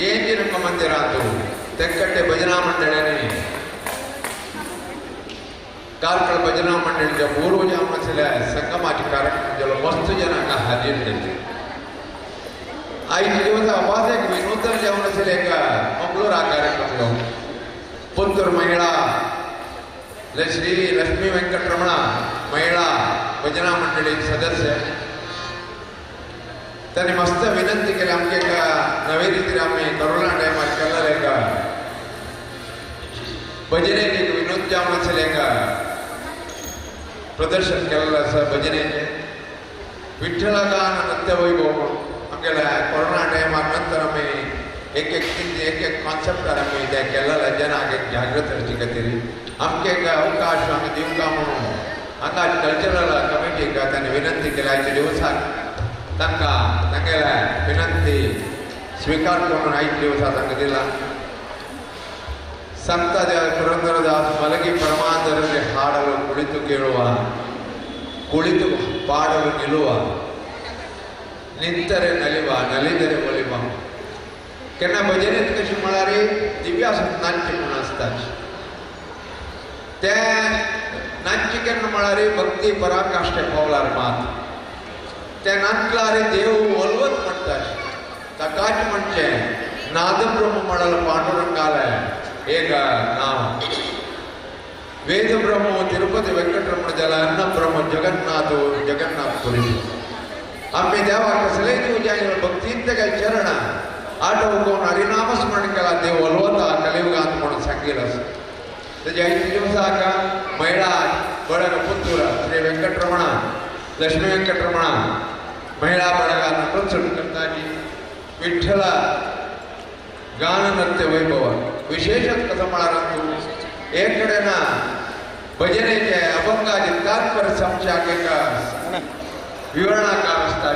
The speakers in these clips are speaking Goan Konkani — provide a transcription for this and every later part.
ಏಂಜಿ ರಂಗಮಂದಿರ ಅಂತು ತೆಕ್ಕಟ್ಟೆ ಭಜನಾ ಮಂಡಳಿನಿ ಕಾರ್ಕಳ ಭಜನಾ ಮಂಡಳಿಯ ಪೂರ್ವಜ ಮಸಲೆ ಸಂಗಮಾಚಿ ಕಾರ್ಯಕ್ರಮ ಮಸ್ತ್ ಜನ ಹಾಜರ್ ಐದು ದಿವಸ ಅಪಾಸೆಗೆ ವಿನೂತನ ಜವನ एक मंगळूर ಆ ಕಾರ್ಯಕ್ರಮ ಪುತ್ತೂರು ಮಹಿಳಾ ಶ್ರೀ ಲಕ್ಷ್ಮೀ ವೆಂಕಟರಮಣ ಮಹಿಳಾ ಭಜನಾ ಮಂಡಳಿ ಸದಸ್ಯ त्यांनी मस्त विनंती केली आमके एक नवे रीतीन आमी करोना टायमार केल्लो एक भजनेक एक विनोद जावन आसलें एक प्रदर्शन केल्लें आसा भजनेचें विठ्ठलागान नृत्य वैभव आमगेल्या कोरोना टायमार नंतर आमी एक एक एक एक कॉन्सेप्टार आमी तें केल्लें जनाक एक जागृत करचे खातीर आमकां एक अवकाश आमी दिवंका म्हणून हांगा कल्चरल कमिटीक तांणी विनंती केली. आयच्या दिवसाक तांकां तांगेल्या विनंती स्वीकार करून आयच्या दिवसा तांकां दिला. ಸಂತ ಪುರಂದರದಾಸ್ ಮಲಗಿ ಪರಮಾಂಧರಲ್ಲಿ ಹಾಡಲು ಕುಳಿತು ಕೇಳುವ, ಕುಳಿತು ಪಾಡಲು ನಿಲ್ಲುವ, ನಿಂತರೆ ನಲಿವ, ನಲಿದರೆ ಒಲಿವ. केन्ना भजनेत कशी म्हळ्यार दिव्या नाच्य म्हूण आसता ते नाच्य केन्ना म्हळ्यार भक्ती पराकाष्ठे पावलार मात ते नाचल्यार देव वलवत म्हणटा ताकाच म्हणचें नादब्रह्म म्हळ्यार पांडुरंगाले एक नाम. वेद ब्रह्म तिरुपती वेंकटरमण जाला अन्न ब्रह्म जगन्नाथ जगन्नाथ पुरी आम्ही देवा कसलेय दिवचे भक्तींत काय चरण आठवून हरिनाम स्मरण केला देव वलवता कलियुगांत म्हणून सांगितलं. त्याच्या आयच्या दिवसाक महिळा बळग पुत्तूर श्री वेंकटरमण लक्ष्मी वेंकटरमण महिळा बळगान प्रोत्साहन करताची विठ्ठल गान नृत्य वैभव विशेषत कसं म्हळ्यार एक कडेन भजनेचे अभंगाचे तात्पर्य समच्याक एक विवरणाकार आसता.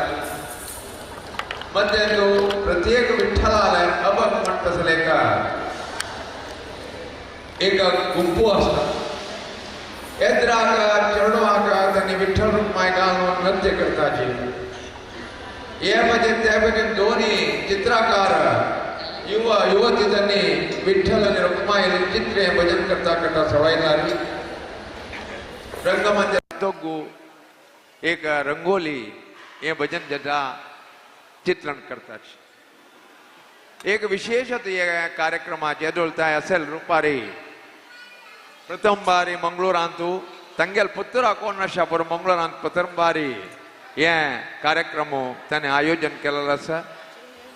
मध्ये तो प्रत्येक विठ्ठलाले अभंग म्हणटा आसले एक गुंपू आसता. एद्राक चेडवाक त्यांनी विठ्ठल रुक्माय घालून नृत्य करताची हे भजन त्या भजन दोन्ही चित्रकार युवा युवती त्यांनी विठ्ठल आणि रुक्माई चित्रे भजन करता करता सवायला रंगमंदिर दोगू एक रंगोली हे भजन जटा चित्रण करतात. एक विशेषत कार्यक्रमाचे येदोळताय असेल रुपारी प्रथम बारी मंगळूरांतू तंगेल पुत्तुरा कोण आशा मंगळूरांत प्रथम बारी हे कार्यक्रम ताणें आयोजन केलेलं आसा.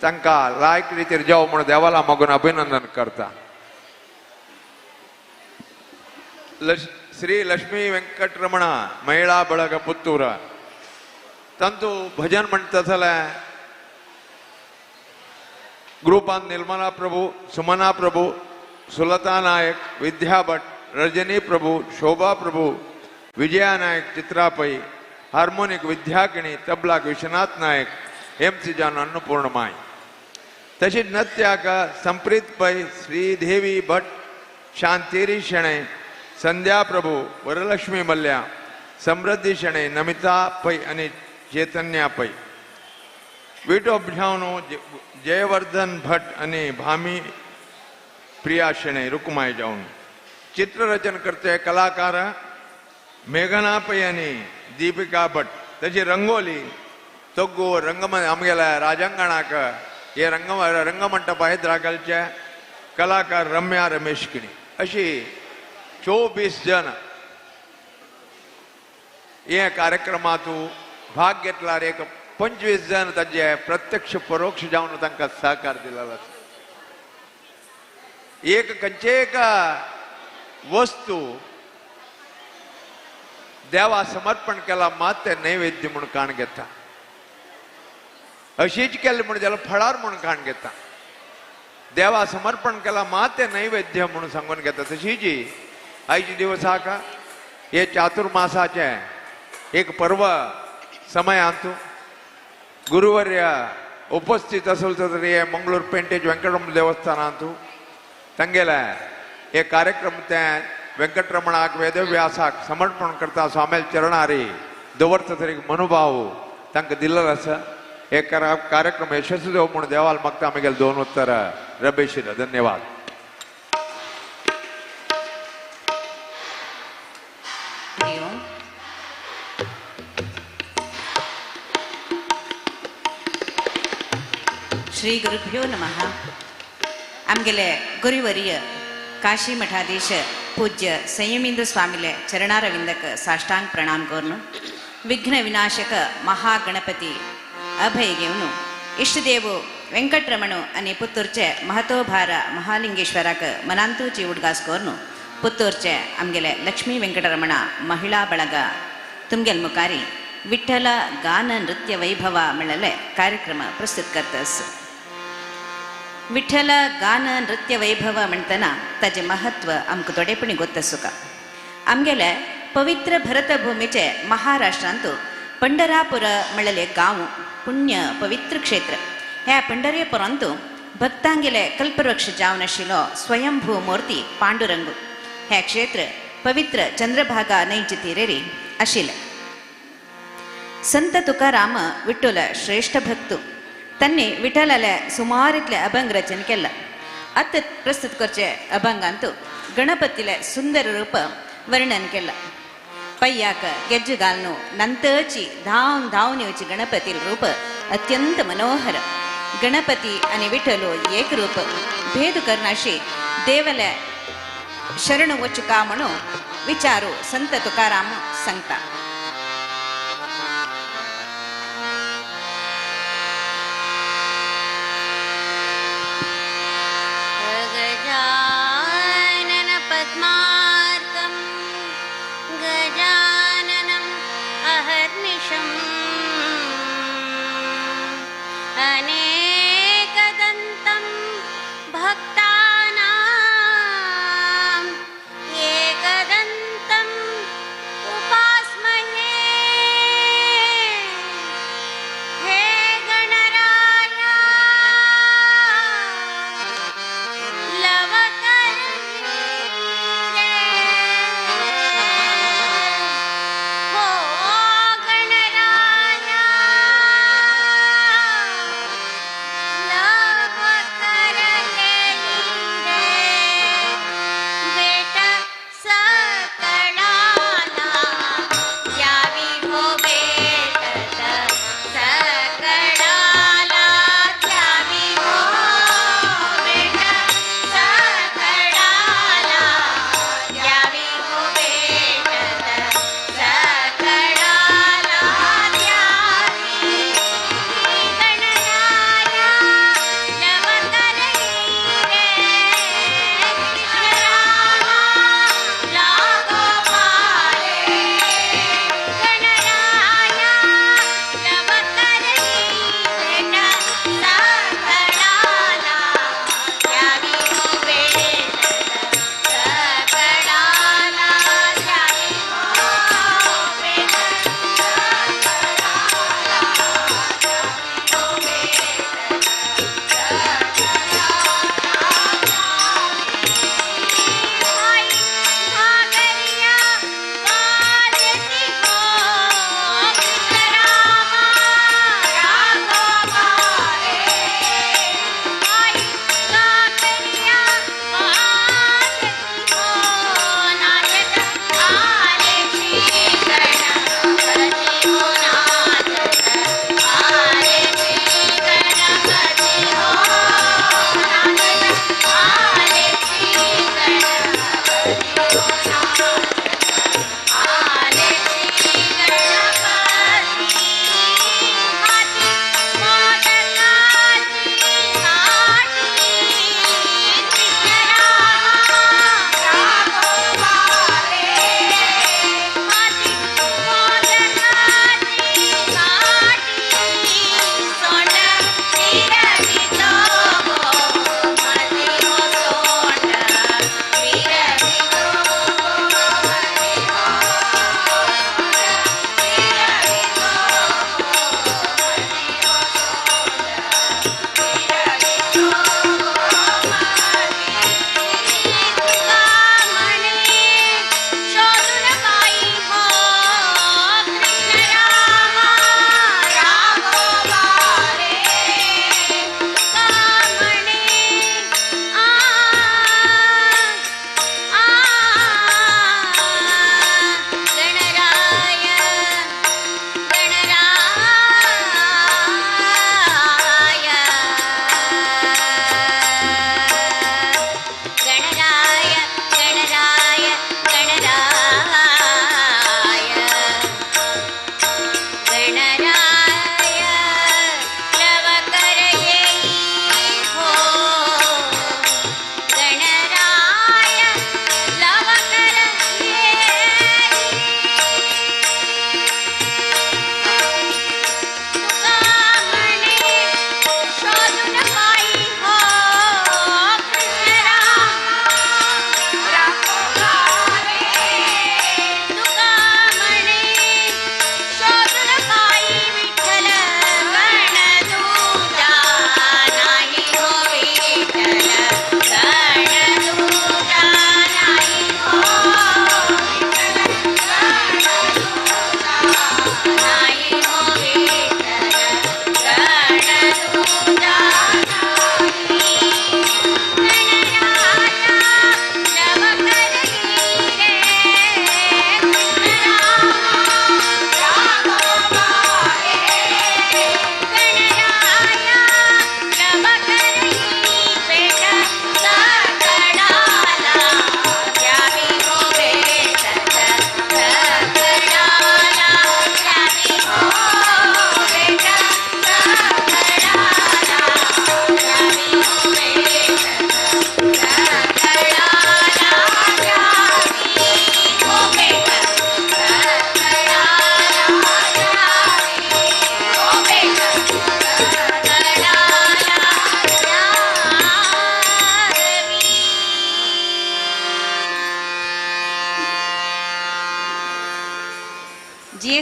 तांकां लायक रितीर जावं म्हणून देवाला मागून अभिनंदन करता. श्री लक्ष्मी वेंकटरमण महिळा बळग पुत्तूर तांतू भजन म्हणटा जाल्यार ग्रुपान निर्मला प्रभू, सुमना प्रभू, सुलता नायक, विद्या भट, रजनी प्रभू, शोभा प्रभू, विजया नायक, चित्रा पै, हार्मोनिक विद्याकिणी, तबलाक विश्वनाथ नायक, एम सी जान अन्नपूर्ण माय. तशीच नृत्याक संप्रीत पै, श्रीदेवी भट, शांतेरी शणै, संध्या प्रभू, वरलक्ष्मी मल्ल्या, समृद्धी शणै, नमिता पै आनी चैतन्या पै. विटो भावनो जयवर्धन भट आनी भामी प्रिया शणै रुक्माय जावन. चित्ररचन करते कलाकार मेघना पै आनी दीपिका भट. तशी रंगोली तोग्गू रंगम आमगेल्या राजांगणाक हे रंगमंटप हैदरागलचे कलाकार रम्या रमेश किणी. अशी 24 जण हे कार्यक्रमातू भाग घेतला. एक 25 जण ताजे प्रत्यक्ष परोक्ष जावन तांकां सहकार दिलेलो. एक खंयचे एक वस्तू देवा समर्पण केला मात ते नैवेद्य म्हणून काण घेता. अशीच केले म्हणून जाल्यार फळार म्हणून काण घेता. देवा समर्पण केला मात ते नैवेद्य म्हणून सांगून घेता. तशीच आयचे दिवसाक हे चातुर्मासाचे एक पर्व समयांतू गुरुवर्य उपस्थित असल तर हे मंगळूर पेंटेज वेंकटरमण देवस्थानांतू तांगेले हे कार्यक्रम ते वेंकटरमणाक वेदव्यासाक समर्पण करता स्वामेल चरणारी दवरता तरी मनोभाव तांकां दिल्लो आसा. हे कार्यक्रम यशस्वी जावं म्हूण देवाल मागता. आमगेले दोन उत्तर रमेशीन. धन्यवाद. श्री गुरुभ्यो नमः. आमगेले गुरुवर्य काशी मठाधीश पूज्य संयमींद्र स्वामीले चरणारविंदक साष्टांग प्रणाम करून विघ्न विनाशक महागणपती अभय घेवन इष्टदेव वेंकटरमण आनी पुत्तूरचे महतोभार महालिंगेश्वराक मनांतूची उडगास करून पुत्तूरचे आमगेले लक्ष्मी वेंकटरमण महिळा ಬಳಗ तुमगेल मुखारी विठ्ठल गान नृत्य वैभव म्हणलेले कार्यक्रम प्रस्तुत करतस. विठ्ठल गान नृत्य वैभव म्हणतना ताजें महत्व आमकां थोडेपणी गोत्तसुका. आमगेले पवित्र भरतभूमीचे महाराष्ट्रांत पंढरापुर म्हणलेले गांव पुण्य पवित्र क्षेत्र. ह्या पंढरीपुरांत भक्तांगेले कल्पवृक्ष जावन आशिल्लो स्वयंभू मूर्ती पांडुरंग. हे क्षेत्र पवित्र चंद्रभागा न्हंयचे तिरेरी आशिल्लें. संत तुकाराम विठ्ठल श्रेष्ठ भक्त. त्यांनी विठ्ठलाले सुमार इतले अभंग रचन केला. आतां प्रस्तुत करचे अभंगांत गणपतीले सुंदर रूप वर्णन केला. पय्याक ಗೆಜ್ಜು ಗಾಲ್ನು ನಂತಚಿ धावन धावन येवची गणपती रूप अत्यंत मनोहर. गणपती आनी विठ्ठलो एक रूप भेद करनाशी देवले शरण वचुका म्हणून विचारू संत तुकाराम सांगता. गजानन पद्मार्कं गजाननम् अहर्निशम् अनेकदन्तं भक्तानाम् एकदन्तम् उपास्महे.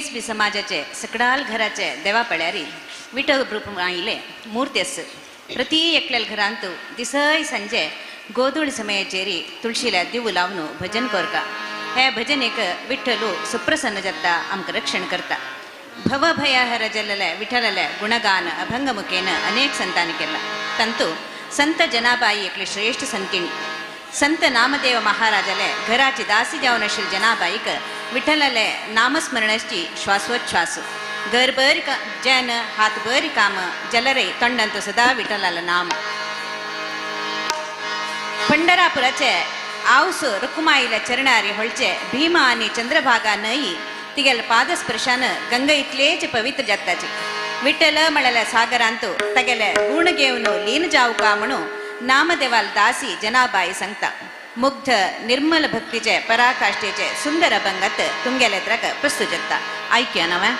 केएसबी समाजाचे सकडाल घराचे देवा पळ्यारी विठ्ठल रुक्माईले मूर्ती आस. प्रति एकल्याल घरांत दिसय संजे गोधूळ समयाचेरी तुळशीला दिवू लावन भजन करता. हे भजनेक विठ्ठलू सुप्रसन्न जाता, आमकां रक्षण करता. भवभयहर जलले विठ्ठलाले गुणगान अभंगमुखेन अनेक संतांनी केला. तंतु संत जनाबाई एकली श्रेष्ठ संतीण. संत नामदेव महाराजाले घराची दासी जावन आशिल्ली जनाबाईक विठ्ठलाले नामस्मरणाची श्वासोच्छ्वास. घरभर जन हातभर काम जलरे तोंडांत सदा विठ्ठलाले नाम. पंढरापुराचे आवस रुक्माईला चरणारी होळचे भीमा आणि चंद्रभागा नई तिगेल पादस्पर्शान गंगा इतलेच पवित्र जाताची. विठ्ठल म्हळ्याल्या सागरांत तगेले गुण घेवन लीन जावका म्हणून नामदेवाल दासी जनाबाई सांगता. मुग्ध निर्मल भक्तीचे पराकाष्ठेचे सुंदर अभंगात तुमगेले त्रक प्रस्तुत जाता. ऐकया नव्या.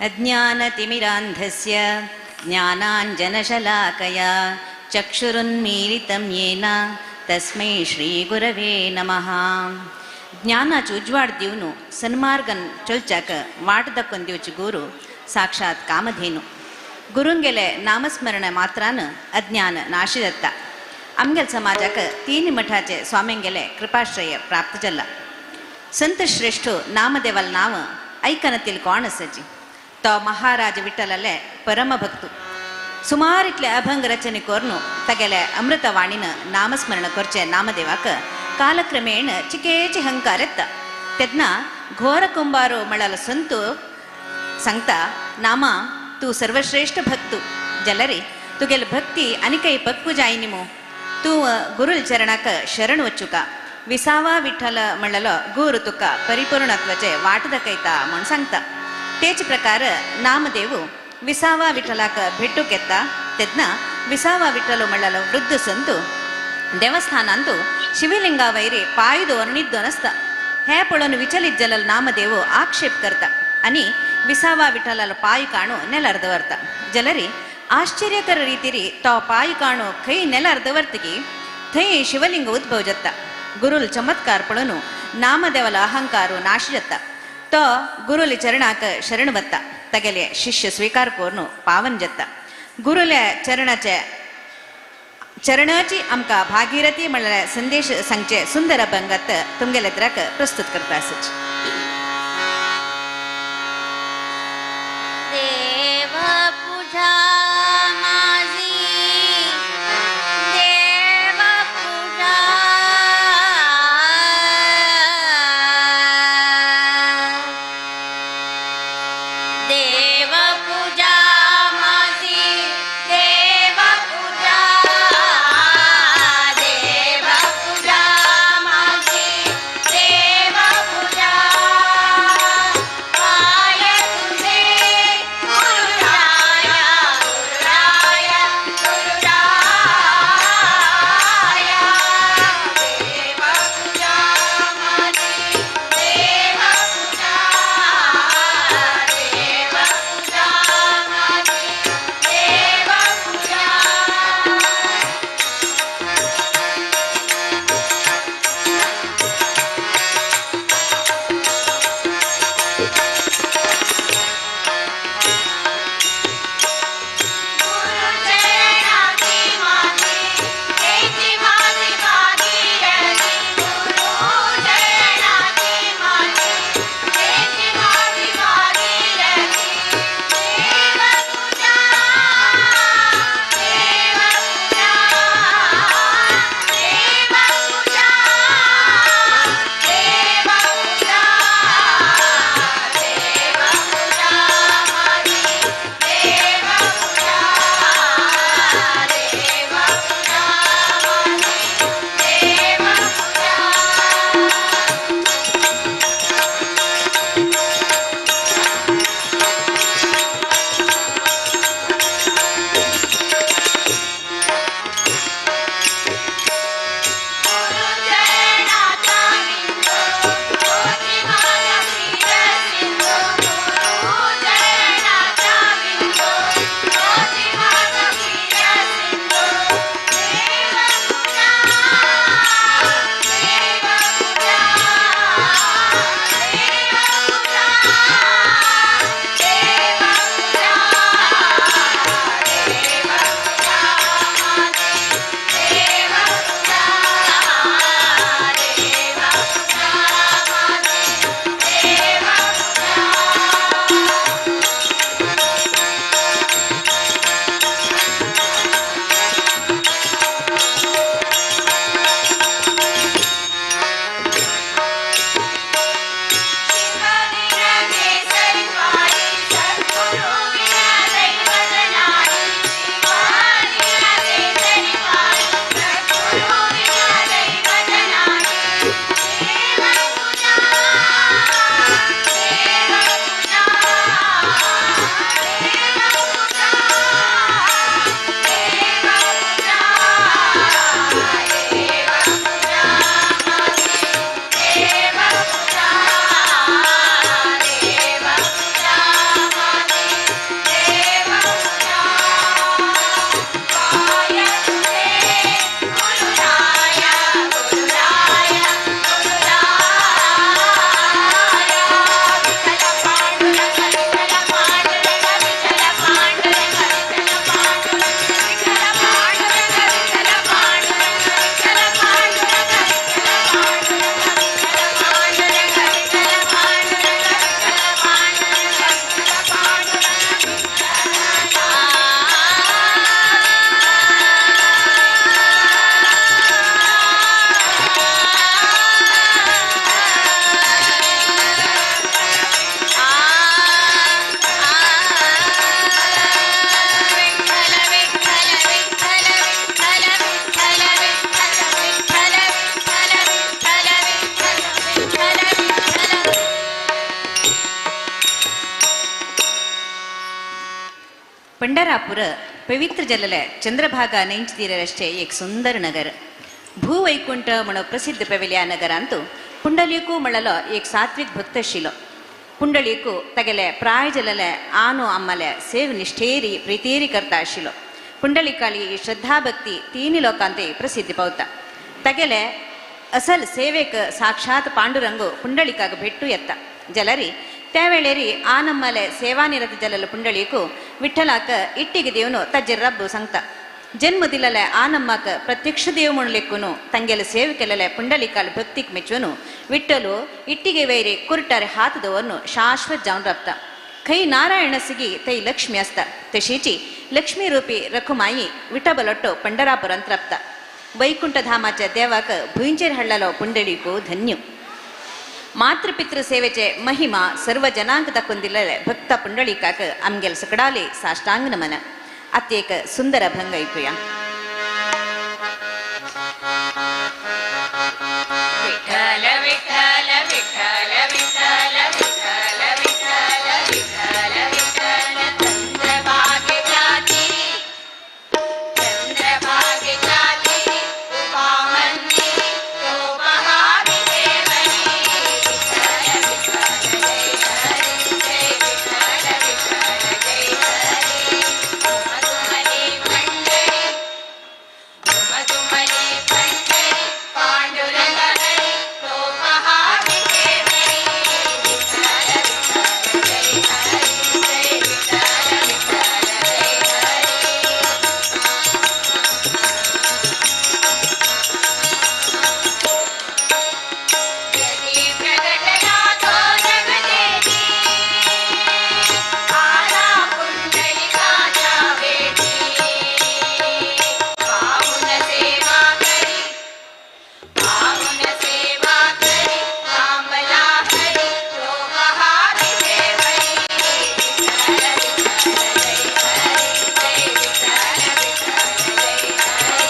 अज्ञानतिमिरान्धस्य ज्ञानाञ्जनशलाकया चक्षुरुन्मीलितं येन तस्मै श्रीगुरवे नमः. ज्ञानाचे उजवाड दिवन सन्मार्गन चलच्याक वाट दाखोवन दिवची गुरू साक्षात कामधेनू. गुरूंगेले नामस्मरण मात्रान अज्ञान नाश जाता. आमगेल समाजाक तीन मठाचे स्वाम्यांगेले कृपाश्रय प्राप्त जाला. संत श्रेष्ठ नामदेवाल नाव ऐकनातील कोण आसाची तो महाराज विठ्ठलाले परमभक्तू. सुमार इतले अभंग रचने करून तागेले अमृतवाणीन नामस्मरण करचे नामदेवाक कालक्रमेण चिकेचे हंकार येता. तेन्ना घोर कुंभारो म्हळ्यार संत सांगता, नामा तूं सर्वश्रेष्ठ भक्तू जाल्यार तुगेली भक्ती आनी काही पक्कू जायनी मू. तूं गुरुल चरणाक शरण वचुका. विसावा विठ्ठल म्हणलेलो गुरू तुका परिपूर्णत्वाचे वाट दाखयता म्हूण सांगता. तेच प्रकार नामदेव विसावा विठ्ठलाक भेटूक येता. तेन्ना विसावा विठ्ठल म्हणलेलो वृद्ध संत देवस्थानांत शिवलिंगा वैरी पाय दवरून न्हिदोन आसता. हें पळोवन विचलित जाल्लो नामदेव आक्षेप करता आनी विसावा विठ्ठलालो पाय काणू नेलार दवरता. जाल्यार आश्चर्यकर रितीरी तो पाय काणू खंय नेलार दवरतकी थंय शिवलिंग उद्भव जाता. गुरुल चमत्कार पळोवन नामदेवालो अहंकार नाश जाता. तो गुरुले चरणाक शरण वता. तागेले शिष्य स्वीकार करून पावन जाता. गुरुल्या चरणाचे चरणाची आमकां भागीरथी म्हणल्यार संदेश सांगचे सुंदर अभंगात तुमगेले त्राक प्रस्तुत करता आसच. देव पूजा माझी देव पूजा देव पूजा माझी देव पूजा देव पूजा माझी देव पूजा. पंढरापूर पवित्र जलले चंद्रभागा न्हंयचे तीरार एक सुंदर नगर. भूवैकुंठ म्हणून प्रसिद्ध पेवेल्या नगरांतु पुंडलीकू म्हणलो एक सात्विक भक्त आशिल्लो. पुंडलीकू तगेले प्राय जलले आनो अम्माले सेव निष्ठेरी प्रीतेरी करता आशिल्लो. पुंडलिकाली श्रद्धा भक्ती तीन लोकांते प्रसिद्धी पावता. तगेले असल सेवेक साक्षात पांडुरंगू पुंडलिकाक भेट्टू येता. जलरी त्या वेळेरी आनम्मले सेवानिरत जलल पुंडलीकू विठ्ठलाक इट्टिಗೆ देवನು तज्जे रब्बು सांगता. जन्म दिलले आनम्माक प्रत्यक्ष देव म्हणून लेखून ತಂಗೆಲ ಸೇವೆ ಕೆಲಲೆ ಪುಂಡಲಿಕಾಲ ಭಕ್ತಿಕ್ ಮೆಚ್ಚುವನು ವಿಠ್ಠಲು ಇಟ್ಟಿಗೆ ವೈರಿ ಕುರ್ಟಾರೆ ಹಾತ್ ದವನು ಶಾಶ್ವತ जावन राबता. खंय नारायण सिगी थंय लक्ष्मी आसता. तशीची लक्ष्मी रूपी रखुमाई विठबलट्टो पंढरापुरांत राबता. वैकुंठ धामाच्या देवाक भुंयचेर हाडलेलो पुंडलीकू धन्य. मातृपितृ सेवेचे महिमा सर्व जनांक दाखोवन दिलेले भक्त पुंडलिकाक आमगेल सकडाले साष्टांग नमन. आतां एक सुंदर अभंग ऐकूया. विठ्ठल विठ्ठल विठ्ठल विठ्ठल विठ्ठल विठ्ठल विठ्ठल विठ्ठल चंद्रभागेच्या तीरी चंद्रभागेच्या तीरी उभा मंदिरी तो पहावी देवनी. विठ्ठल विठ्ठल जय हरी जय विठ्ठल विठ्ठल जय हरी. मधुमली पंढरी मधुमली पंढरी पांडुरंग हरी तो पहावी देवनी. विठ्ठल विठ्ठल जय हरी जय विठ्ठल विठ्ठल जय हरी. यदी प्रगटला तो जगदेवी आला पुंडलिकाच्या वेठी. पाहुन सेवा करी पाहुन सेवा करी थांबला हरी तो पहावी देवनी. विठ्ठल विठ्ठल जय हरी जय विठ्ठल विठ्ठल जय हरी.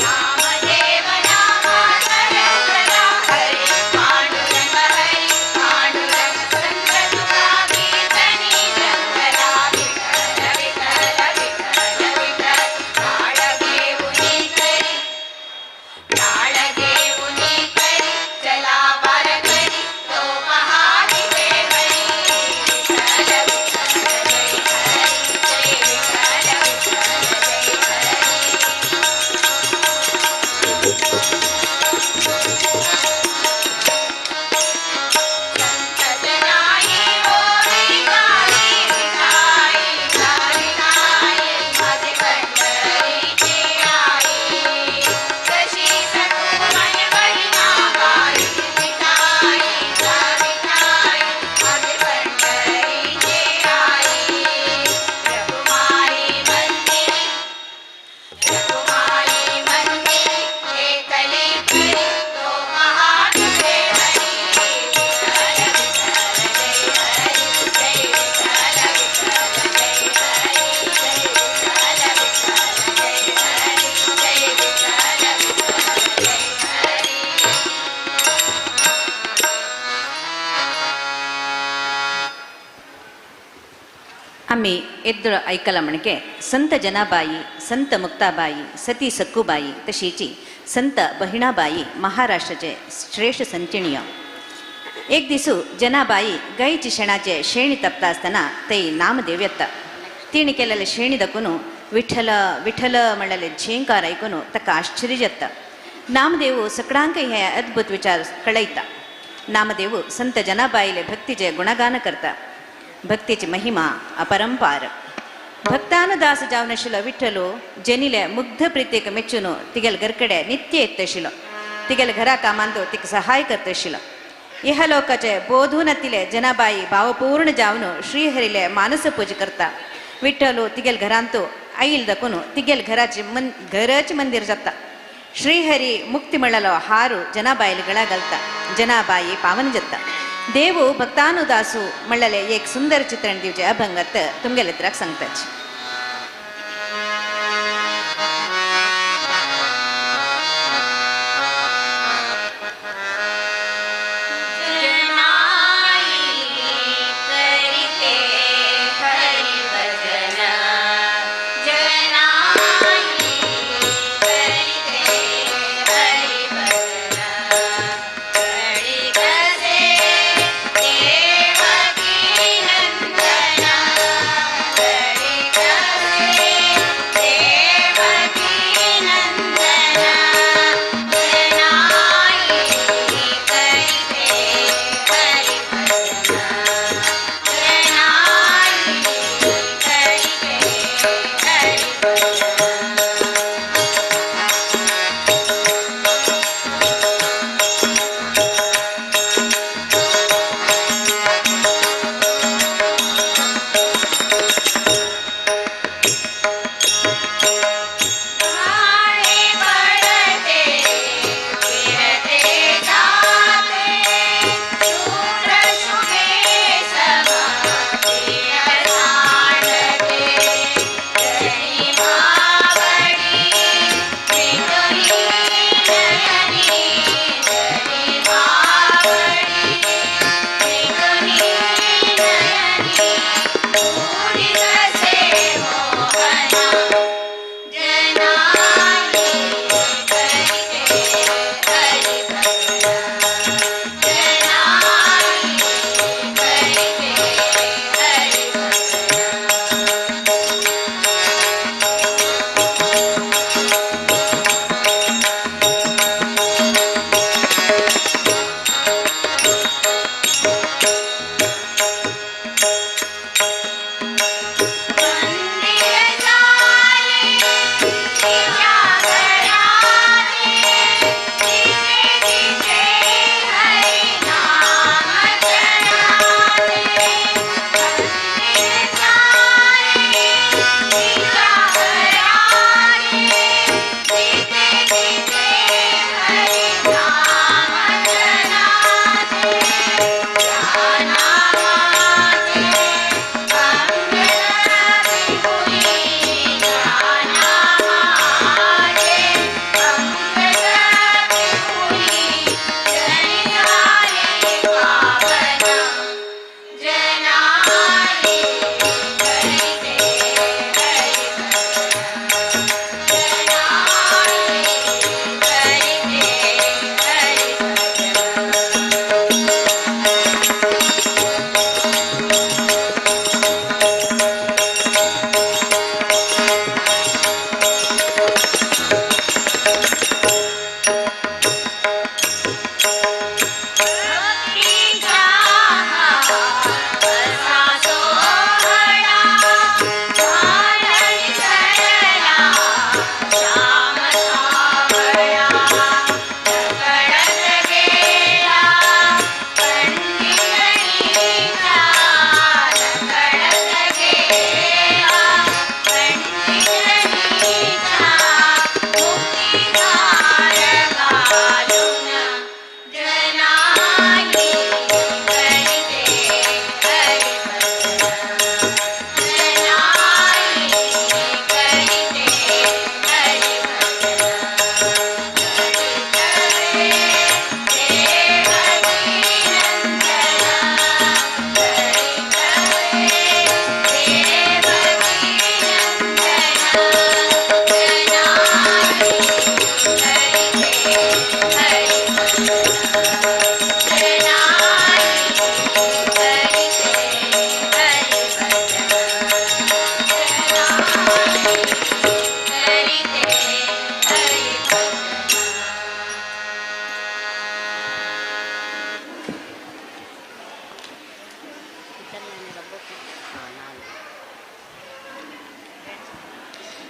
नामदेव नाम सरस्वरा हरी पांडुरंग हरी पांडुरंग संत तुका कीर्तनी जंगला. विठ्ठल विठ्ठल विठ्ठल विठ्ठल टाळ घेऊनी करी टाळ घेऊनी करी चला वारकरी तो पहावी देवनी. विठ्ठल विठ्ठल जय हरी जय विठ्ठल विठ्ठल जय हरी. संत जनाई ओवी गाई विठाई गाई माझे पंढरीची आई. कशी सखू मन बहिणाबाई विठाई विठाई माझे पंढरीची आई. रघुमाई मंदिरी रघुमाई मंदिरी एकली करी तो पहावी देवनी. विठ्ठल विठ्ठल जय हरी जय विठ्ठल विठ्ठल जय हरी जय विठ्ठल विठ्ठल जय हरी जय विठ्ठल विठ्ठल जय हरी. आम्ही येद्दळ ऐकला म्हणके संत जनाबाई संत मुक्ताबाई सती सक्कूबाई तशीची संत बहिणाबाई महाराष्ट्राचे श्रेष्ठ संचिणीय. एक दिसू जनाबाई गायची शेणाचे शेणी तपता असताना ते नामदेव येता. तिणे केलेले शेणी दाखोवन विठ्ठल विठ्ठल म्हणलेले झेंकार ऐकून ताका आश्चर्य जाता. नामदेव सकडांक हे अद्भुत विचार कळयता. नामदेव संत जनाबाईले भक्तीचे गुणगान करता. भक्तीची महिमा अपरंपार. भक्तानुदास जावन आशिल्लो विठ्ठलो जनीले मुग्ध प्रीतीक मेच्चून तिगेल घरकडे नित्य येत आशिल्लो. तिगेल घरा कामांत तिका सहाय करत आशिल्लो. इहलोकाचे बोधून जनाबाई भावपूर्ण जावन श्रीहरीले मानस पूजा करता. विठ्ठलो तिगेल घरांत आईल दाखोवन तिगेल घराचे घराचे मंदिर जाता. श्रीहरी मुक्ती म्हणलो हारू जनाबाईले गळा घालता. जनाबाई पावन जाता. देवू भक्तानुदासू म्हणलेले एक सुंदर चित्रण दिवचे अभंगात तुमगेले त्राक सांगताची.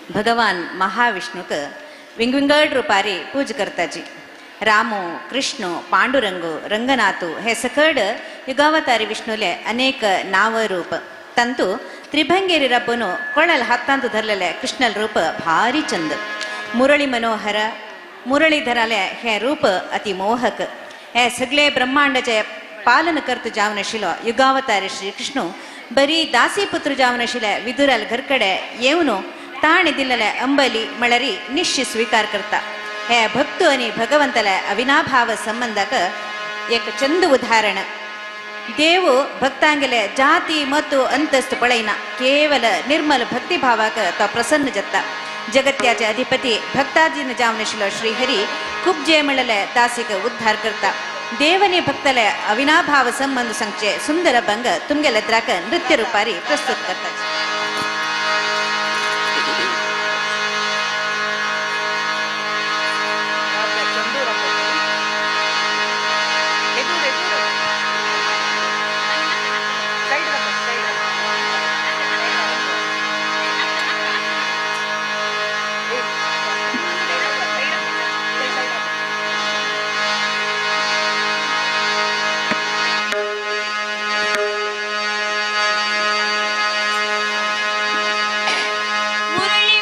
भगवान महाविष्णुक विंगविंगड रुपारी पूज करताची. रामो कृष्ण पांडुरंग रंगनाथु हे सकड युगावतारी विष्णुले अनेक नाव रूप. ತಂತು ತ್ರಿಭಂಗೇರಿ ರಬ್ಬನು ಕೊಳಲ್ ಹತ್ತಂತು ಧರಲಲೆ ಕೃಷ್ಣಲ್ ರೂಪ ಭಾರಿ ಚಂದ. ಮುರಳಿ ಮನೋಹರ ಮುರಳೀಧರಲೆ ಹೇ ರೂಪ ಅತಿ ಮೋಹಕ. हे सगळे ब्रह्मांडाचे पालन करत जावन आशिल्लो युगावतारी श्रीकृष्ण बरी दासी पुत्र जावन आशिल्ले विदुराल घरकडे येवन ताणे दिल्ले अंबली मळरी निश्चित स्वीकार करता. हे भक्त आणि भगवंतले अविनाभाव संबंधाक एक चंद उदाहरण. देव भक्तांगेले जाती ಮತ್ತು ಅಂತಸ್ತು ಪಳೈನ ಕೇವಲ ನಿರ್ಮಲ ಭಕ್ತಿ ಭಾವಕ तो प्रसन्न जत्ता. जगत्याचे अधिपती भक्ताजीन जावन आशिल्लो श्रीहरी खूब जे म्हणले दासीक उद्धार करता. देवने भक्तले अविनाभाव संबंध सांगचे सुंदर अभंग तुमगेले द्राक नृत्य रूपारी प्रस्तुत करतात. मुरली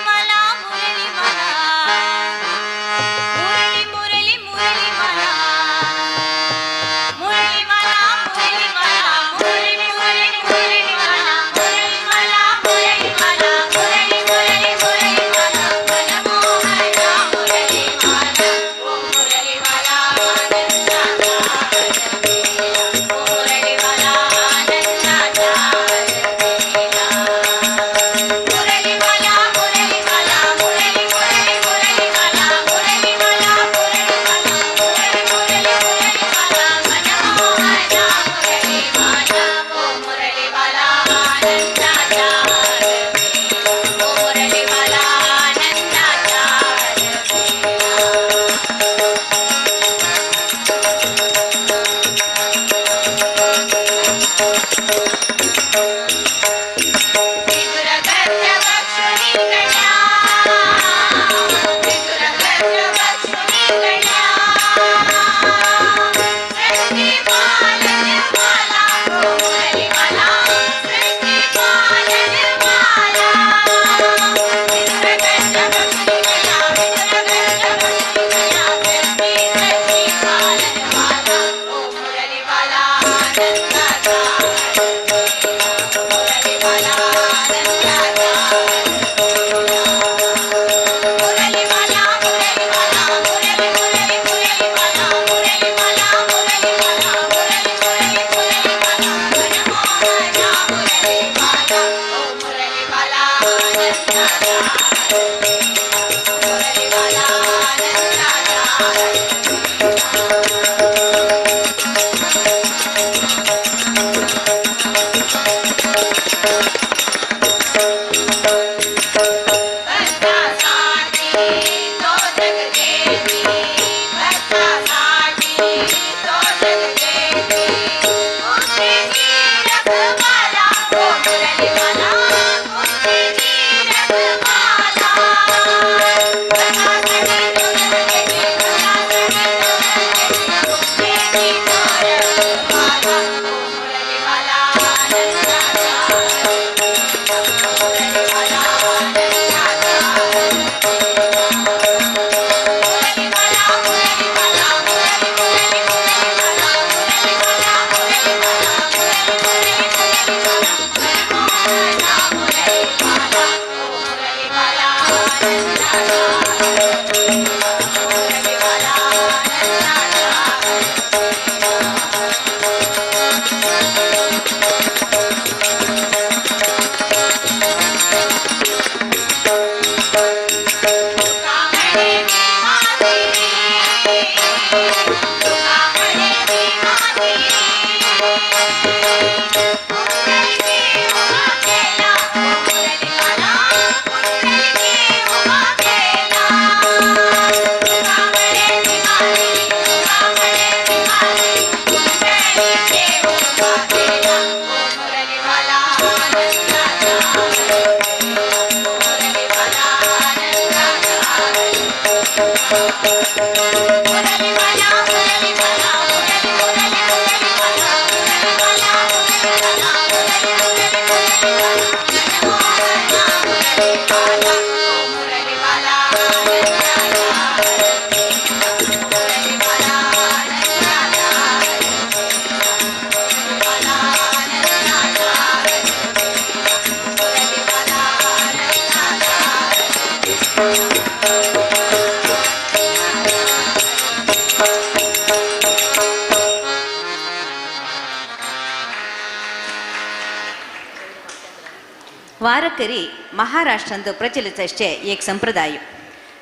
वारकरी महाराष्ट्रांत प्रचलित आसचे एक संप्रदाय.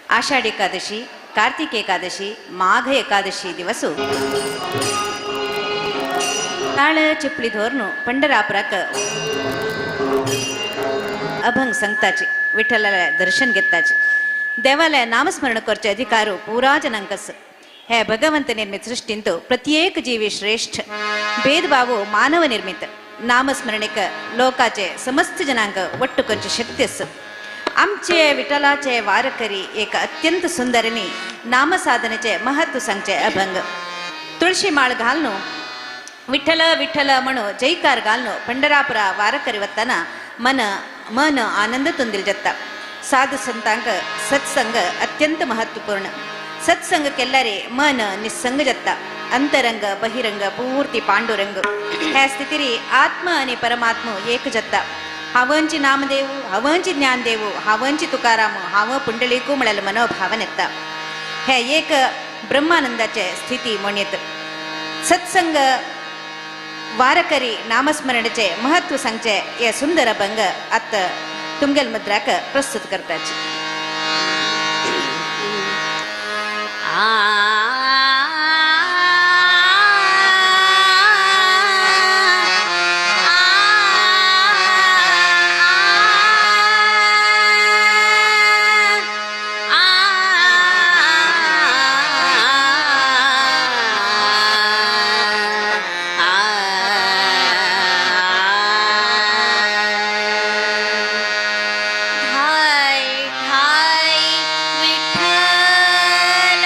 आषाढ एकादशी, कार्तिक एकादशी, माघ एकादशी दिवसु ताळ चिपळी धोरण पंढरापुराक अभंग सांगताचे, विठ्ठलाले दर्शन घेताचे, देवालय नामस्मरण करचे अधिकार पुरा जनांकस. हे भगवंत निर्मित सृष्टींत प्रत्येक जीवी श्रेष्ठ, भेदभाव मानव निर्मित, नामस्मरणेक लोकाचे समस्त जनांक ಒಟ್ಟು करची शक्ती आसा. आमचे विठ्ठलाचे वारकरी एक अत्यंत सुंदरनी नामसाधनेचे महत्व सांगचे अभंग. तुळशी माळ घालून विठ्ठल विठ्ठल म्हणू जयकार घालून पंढरापुरा वारकरी वतना मन मन आनंद तुंदिल जत्ता. साधु संतांक सत्संग अत्यंत महत्वपूर्ण. सत्संग केल्लारे मन निस्संग जत्ता, अंतरंग बहिरंग पूर्ती पांडुरंग. ह्या स्थितीरी आत्म आणि परमात्म एक जत्ता. हावंची नामदेव, हावंची ज्ञानदेव, हावंची तुकाराम, हांव पुंडलीकू म्हळ्यार मनोभावन येता. हे एक ब्रह्मानंदाचे स्थिती म्हणयत. सत्संग वारकरी नामस्मरणाचे महत्व सांगचे हे सुंदर अभंग आतां तुमगेल मुद्राक प्रस्तुत करताचे. ठाई ठाई विठ्ठल.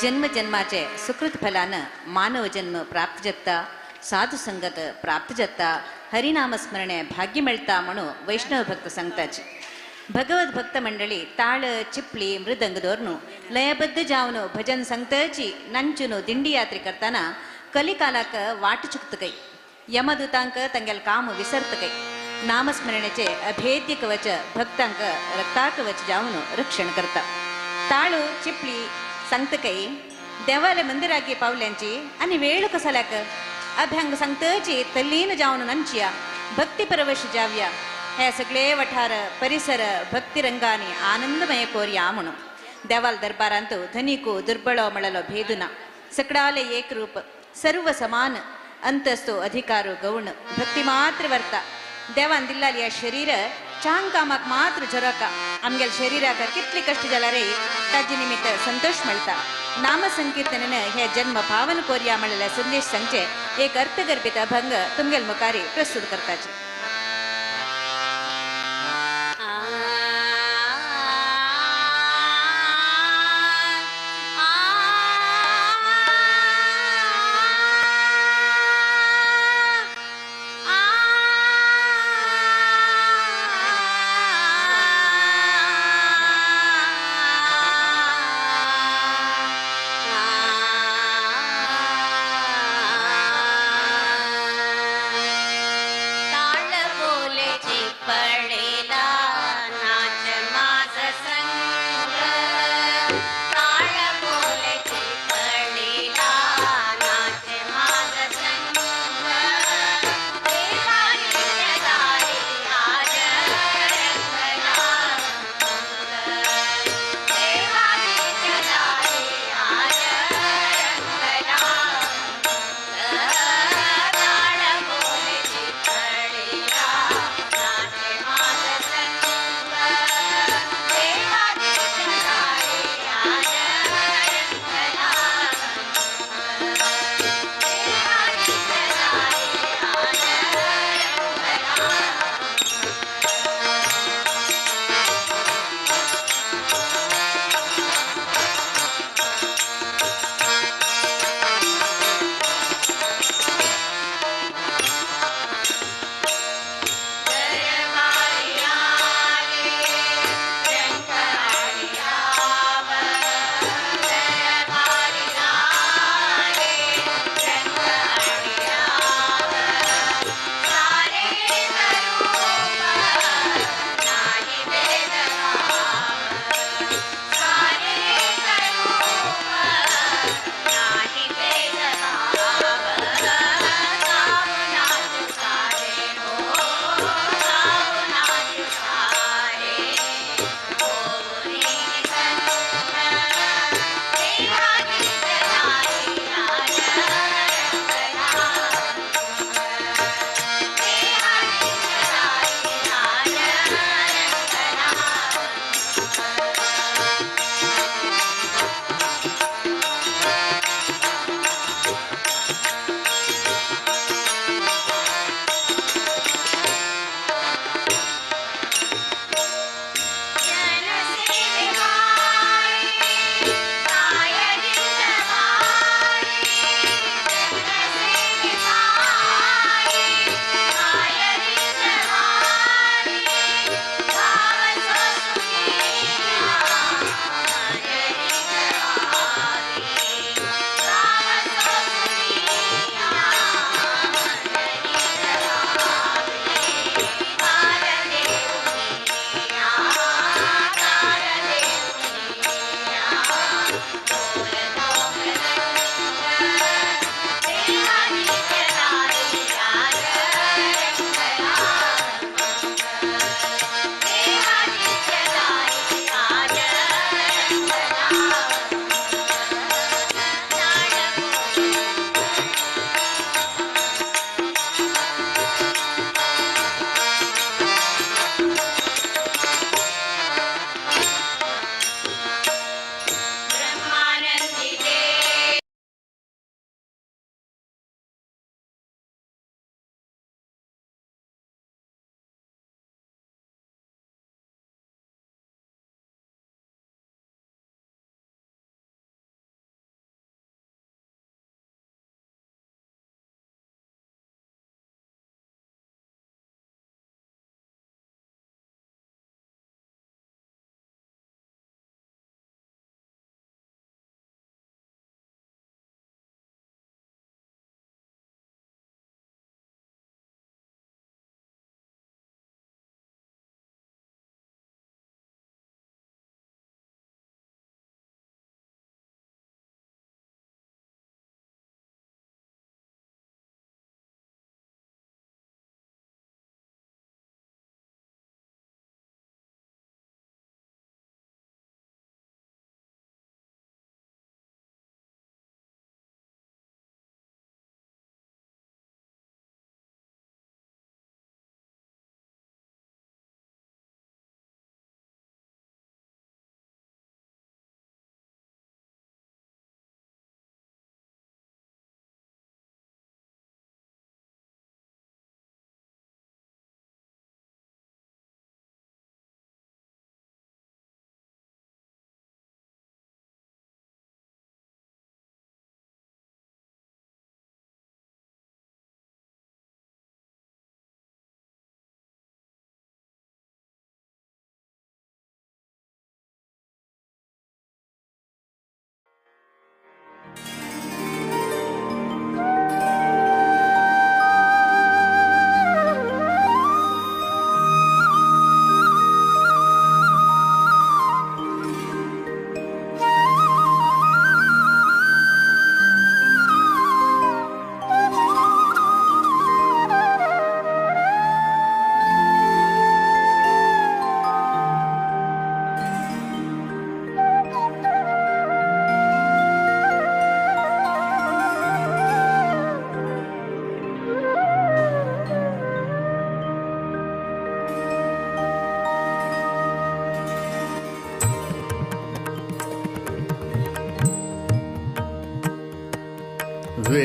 जन्म जन्माचे सुकृत फलान मानव जन्म प्राप्त जाता, साधू संगत प्राप्त जाता, हरिनाम स्मरणे भाग्य मेळता म्हणून वैष्णव भक्त सांगताची. भगवत भक्त मंडळी ताळ चिपली मृदंग दवरून लयबद्ध जावन भजन सांगताची नांचून दिंडी यात्रे करताना कलिकालाक वाट चुकतकय, यमदूतांक तंगेल काम विसरतकय, नामस्मरणेचे अभेद्य कवच भक्तांक रक्ताकवच जावन रक्षण करता. ताळू चिपली सांगतकय देवाले मंदिरागे पावल्यांची आनी वेळ कसाल्याक अभ्यंग सांगतची तल्लीन जावन नांचिया भक्ती परवश जावया. हे सगळे वठार परिसर भक्तिरंगानी आनंदमय कोरया म्हणून देवाल दरबारांत धनिको दुर्बळो म्हळलो भेदू ना, सकडाले एक रूप सर्व समान अंतस्तो अधिकारो गौण भक्ती मात्र वर्ता. देवान दिल्लाली या शरीर चांग कामाक मात्र झरका, आमगेल शरीराक कितली कष्ट जाल्यार रे ताजे निमित्त संतोष मेळता. नाम संकीर्तनेन हे जन्म पावन कोरया म्हणलेले संदेश सांगचे एक अर्थगर्भित अभंग तुमगेल मुखारी प्रस्तुत करताचे. ताळ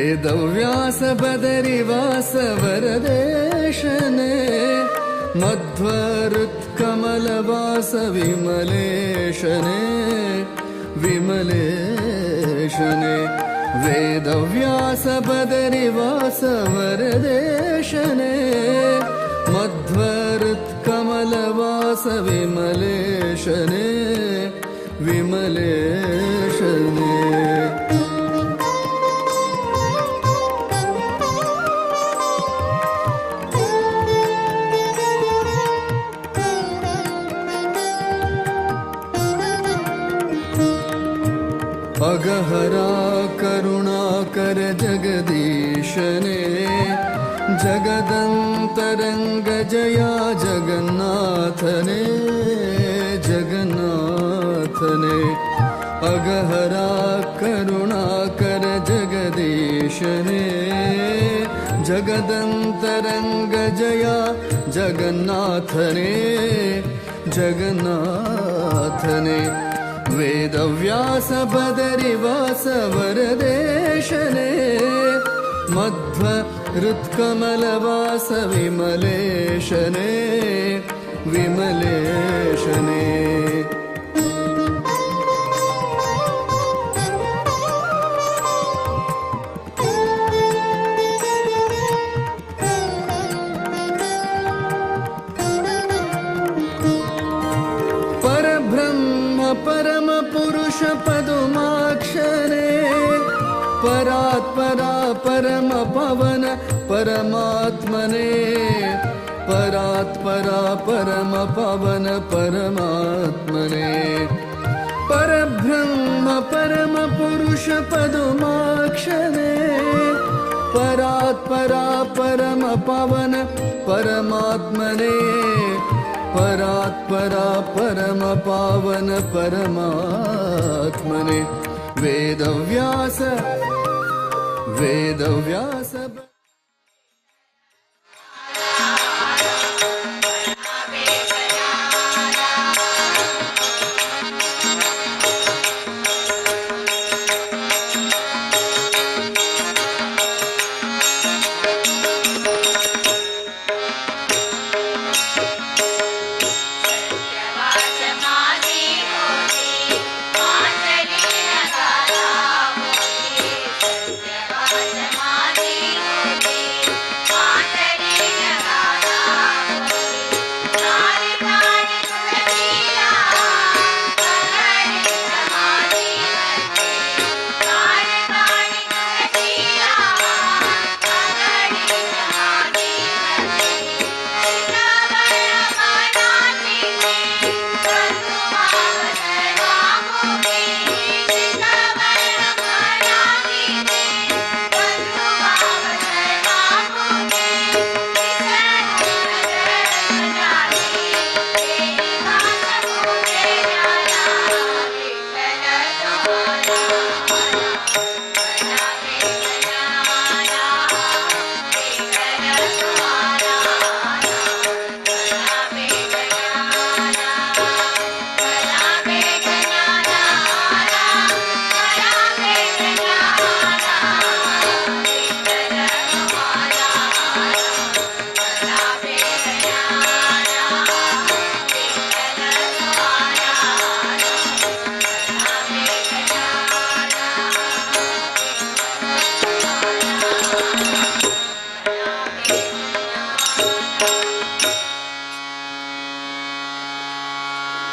वेदव्यास बदरिवास वरदेशने मध्वहृत्कमलवास विमलेशने विमलेशने वेदव्यास बदरिवास वरदेशने मध्वहृत्कमलवास विमलेशने विमलेशने। अगहरा करुणाकर जगदीशने जगदंतरंग जया जगन्नाथने जगन्नाथने। अगहरा करुणाकर जगदीशने जगदंतरंग जया जगन्नाथने जगन्नाथने। वेदव्यास बदरिवास वरदेशने मध्वहृत्कमलवास विमलेशने विमलेशने। परम पुरुष पदुमाक्षरे परात्परा परम पवन परमात्मने परात्परा परम पवन परमात्मने। परब्रह्म परम पुरुष पदुमाक्षरे परात्परा परम पवन परमात्मने परात्परा परम पावन परमात्मने। वेदव्यास वेदव्यास।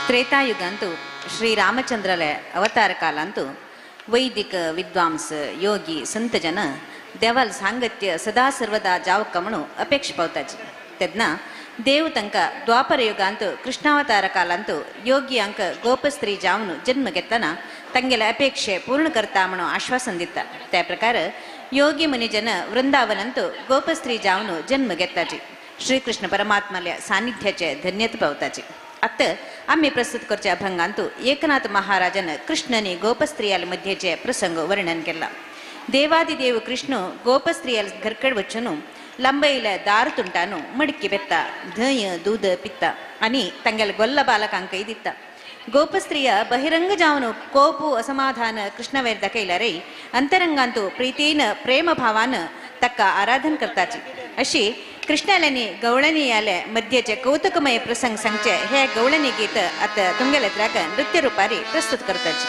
ತ್ರೇತಾಯುಗಂತೂ ಶ್ರೀರಾಮಚಂದ್ರಲ ಅವತಾರ ಕಾಲಂತೂ ವೈದಿಕ ವಿದ್ವಾಂಸ ಯೋಗಿ ಸಂತಜನ ದೇವಾल सांगत्य सदा सर्वदा जावक म्हणून अपेक्षा पावताची. तेन्ना देव तांकां द्वापर युगांत कृष्णावतार कालांत योगी अंक गोपस्त्री जावन जन्म घेतना तांगेले अपेक्षे पूर्ण करता म्हणून आश्वासन दिता. त्या प्रकार योगी मुनिजन वृंदावनांत गोपस्त्री जावन जन्म घेताची. श्रीकृष्ण परमात्माल्या सानिध्याचे धन्यता पावताची. आतां आमी प्रस्तुत करच्या अभंगांतु एकनाथ महाराजान कृष्णनी गोपस्त्रियाल मध्येचे प्रसंग वर्णन केला. ದೇವಾದಿದೇವ ಕೃಷ್ಣ ಗೋಪಸ್ತ್ರೀಯಲ್ घरकड वचून लांबयल्या दार तुंटानु मडकी बेत्ता धंय दूद पित्ता आनी तांगेल्या गोल्ला बालकांकय दिता. गोपस्त्रिय बहिरंग जावन कोपु असमाधान कृष्णवैर दाखयल्यारय अंतरंगांतु प्रीतीन प्रेम भावान ताका आराधन करताची. अशी कृष्णाल्यानी गवळणी आले मध्यचे कौतुकमय प्रसंग सांगचे हे गवळणी गीत आता तुमगेले त्राक नृत्य रूपारी प्रस्तुत करताची.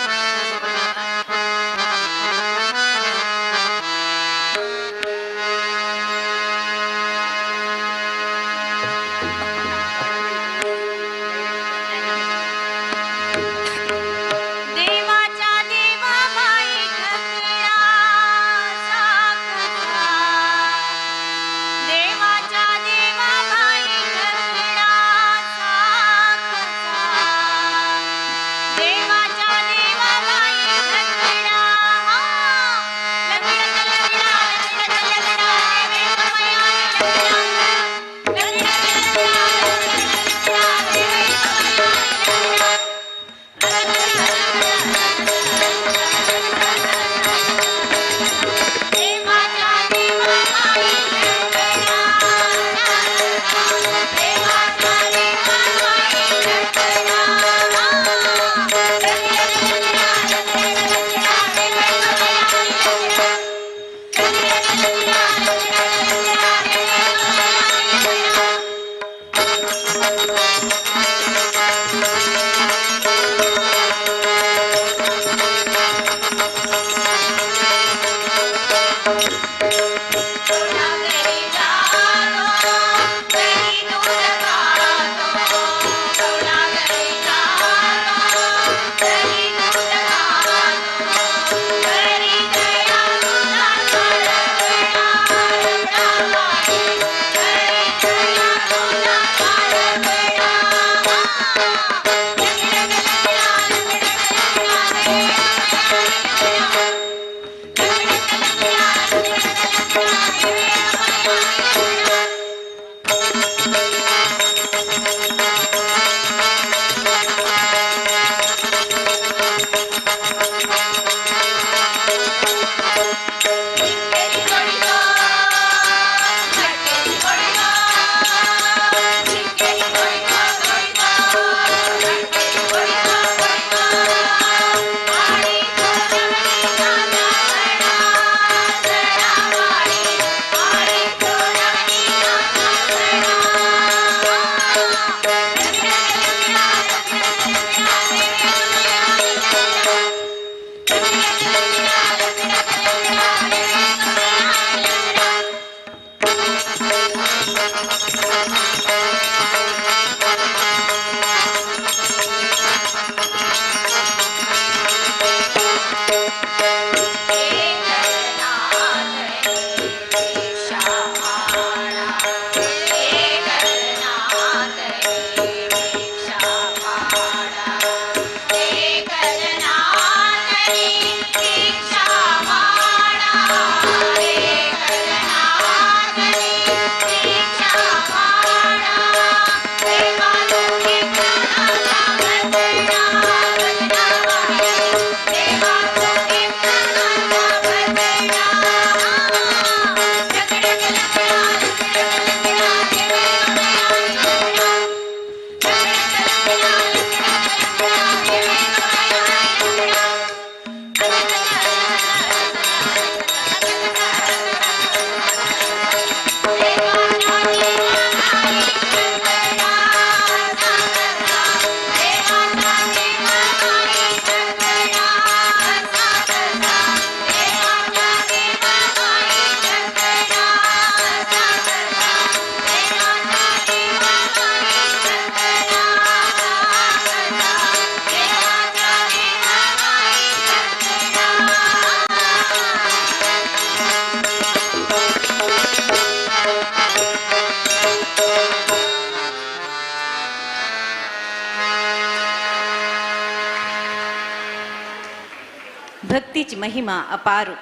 भक्तीची महिमा अपारू.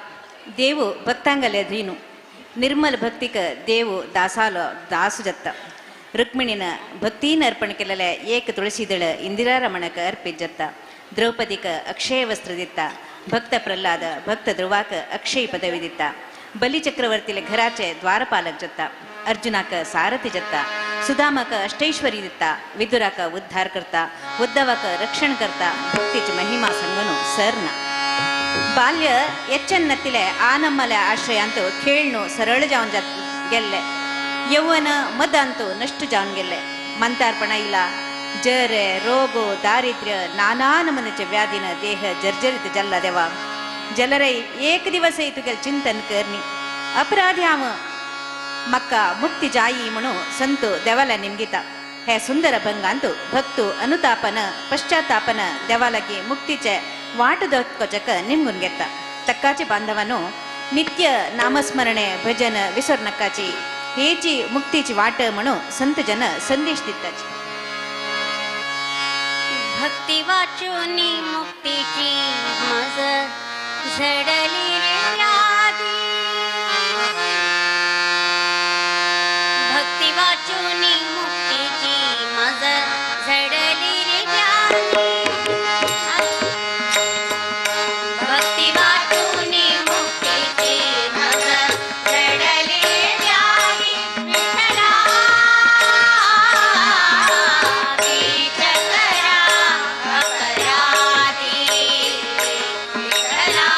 देव भक्तांगले धीनु निर्मल भक्तिक देव दासालो दासु जत्त. रुक्मिणीन भक्तीन अर्पण केलेले एक तुळसीदळ इंदिरा रमणक अर्पित जत्त. द्रौपदीक अक्षय वस्त्र दित्त. भक्त प्रल्हाद भक्त ध्रुवाक अक्षय पदवी दित्त. बलि चक्रवर्तीले घराचे द्वारपालक जत्त. अर्जुनाक सारथी जत्त. सुदामाक अष्टैश्वरी दिता, विदुराक उद्धार करता, उद्धवाक रक्षण करता. भक्तीची महिमा सांगून सर ना. बाल्य ಎಚ್ಚನ್ನತ್ತಿಲೆ ಆನಮ್ಮಲೆ ಆಶ್ರಯ ಅಂತೂ ಖೇಳ್ನು ಸರಳ ಜಾವನ್ ಜಾತ್ ಗೆಲ್ಲೆ, ಯೌವನ ಮದ ಅಂತೂ ನಷ್ಟು ಜಾವನ್ ಗೆಲ್ಲೆ. ಮಂತಾರ್ಪಣ ಇಲ್ಲ, ಜರೆ ರೋಗೋ ದಾರಿದ್ರ್ಯ ನಾನಾ ನಮನಚ ವ್ಯಾಧಿನ ದೇಹ ಜರ್ಜರಿತ ಜಲ್ಲ ದೇವ. ಜಲರೈ ಏಕ ದಿವಸ ಇತುಗೆಲ್ ಚಿಂತನ್ ಕರ್ನಿ ಅಪರಾಧಿ ಆಮ ಮಕ್ಕ ಮುಕ್ತಿ ಜಾಯಿ ಮಣು ಸಂತು ದೇವಾಲ ನಿಮ್ಗಿತ. ಹೇ ಸುಂದರ ಭಂಗಾಂತು ಭಕ್ತು ಅನುತಾಪನ ಪಶ್ಚಾತ್ತಾಪನ ದೇವಾಲಗಿ ಮುಕ್ತಿಚೆ ವಾಟ ದೊಕ್ಕಚಕ ನಿಮ್ಗುನ್ಗೆತ್ತ. ತಕ್ಕಾಚಿ ಬಾಂಧವನು ನಿತ್ಯ ನಾಮಸ್ಮರಣೆ ಭಜನ ವಿಸರ್ನಕ್ಕಾಚಿ ಹೇಚಿ ಮುಕ್ತಿಚಿ ವಾಟ ಮಣು ಸಂತ ಜನ ಸಂದೇಶ ದಿತ್ತಾಚಿ. भक्ती वाचूनी मुक्तीची मज झडली रे व्याधी, भक्ती वाचूनी मुक्तीची मज झडली रे व्याधी, भक्ती वाचूनी मुक्तीची मज झडली रे व्याधी. विठ्ठला चकरा अपराधी, विठ्ठला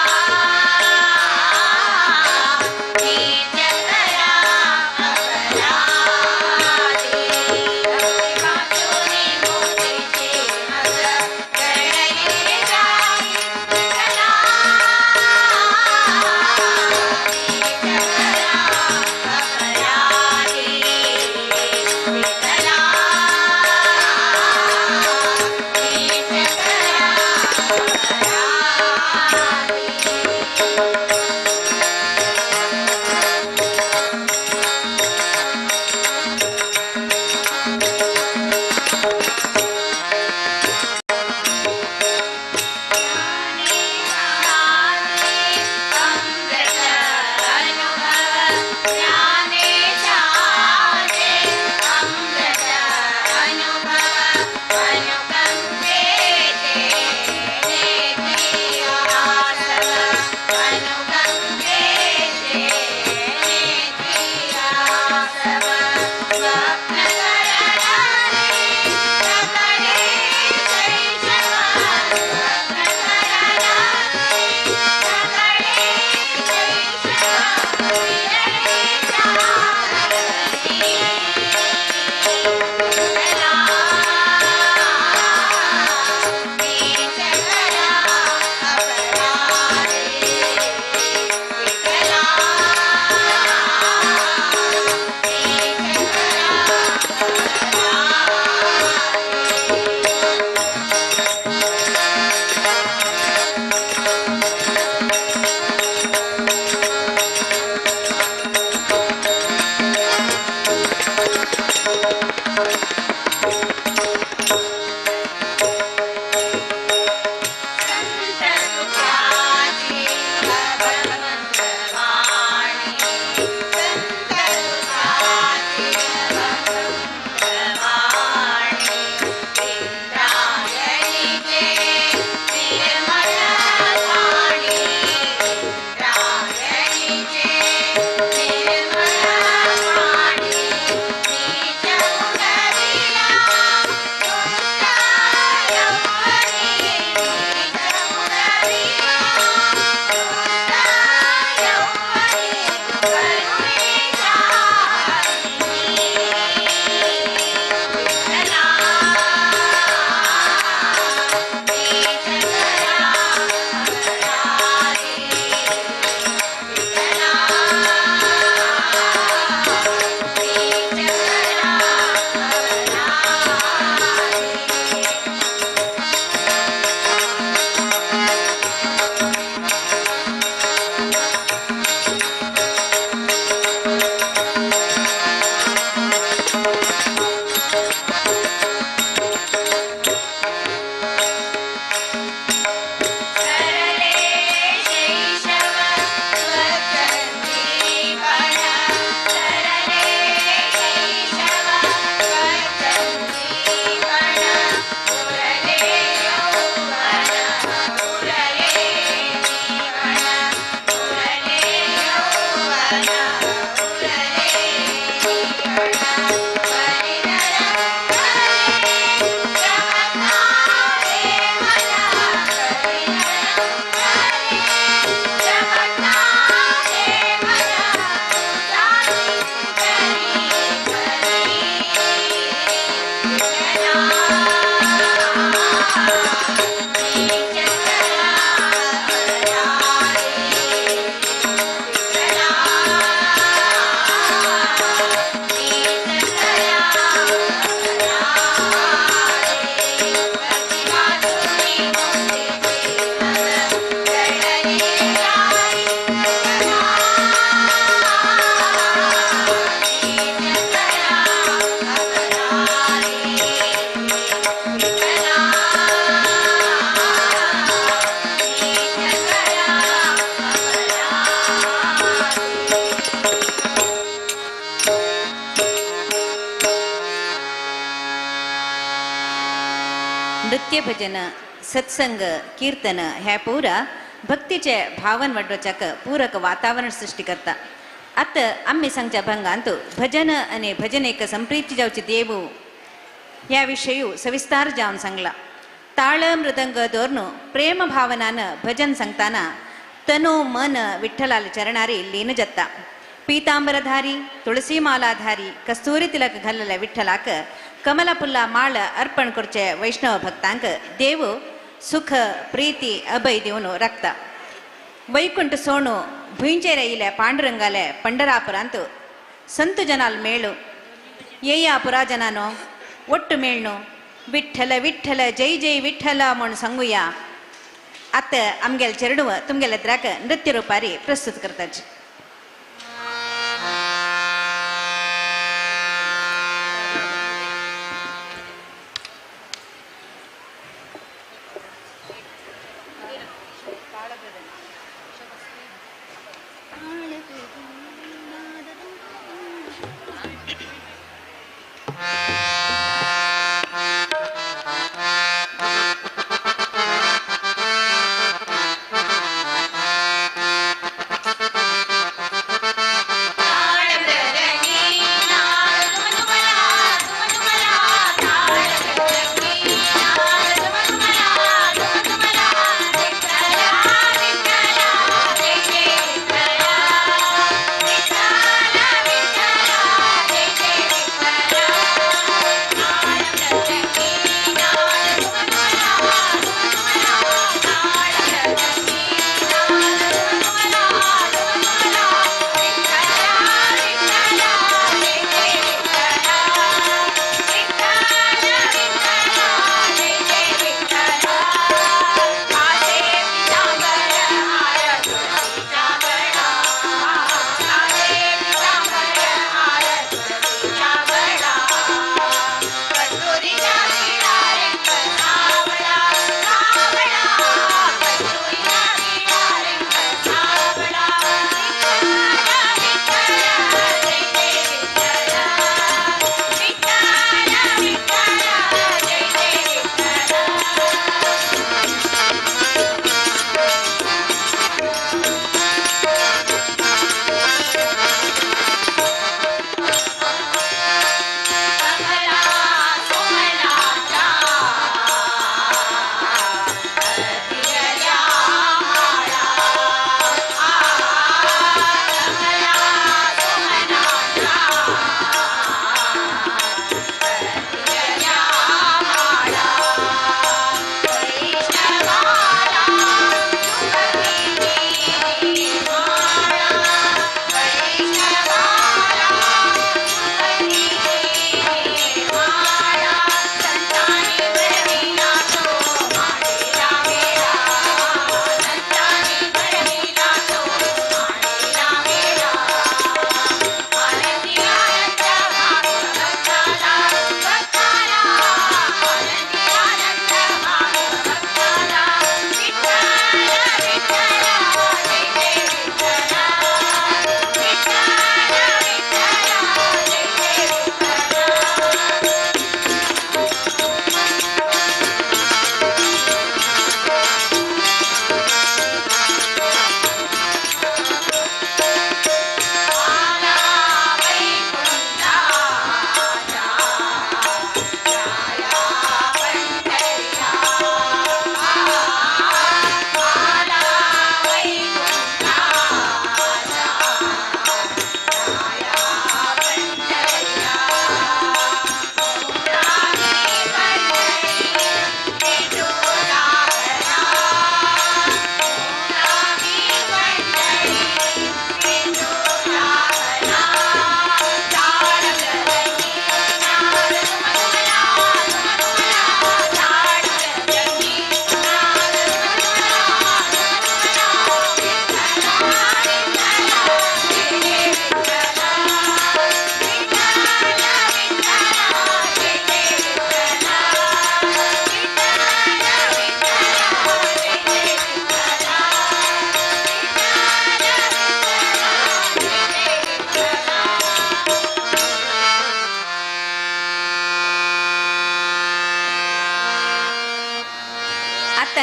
नृत्य भजन, सत्संग, कीर्तन हे पुरा भक्तीचे भावन वाडोवच्याक पूरक वातावरण सृष्टी करता. आतां आमी सांगच्या भंगांत भजन आनी भजनेक संप्रीती जावची देवू ह्या विशयू सविस्तार जावन सांगला. ताळ मृदंग दवरून प्रेम भावनान भजन सांगताना तनु मन विठ्ठलाल चरणारी लीन जाता. पीतांबरधारी, तुळसी मालाधारी, कस्तुरी तिलक घाललेल्या विठ्ठलाक कमला फुल्ला माळ अर्पण करचे वैष्णव भक्तांक देव सुख प्रीती अभय दिवन राखता. वैकुंठ सोणू भुंयचेर आयिल्ल्या पांडुरंगाले पंढरापुरांत संत जनाल मेळू येया पुराजनानो ಒಟ್ಟು ಮೇಳ್ನು विठ्ठल विठ्ठल जय जय विठ्ठल म्हूण सांगुया. आतां आमगेले चेरडूव तुमगेले द्राक नृत्य रुपारी प्रस्तुत करताची. Jai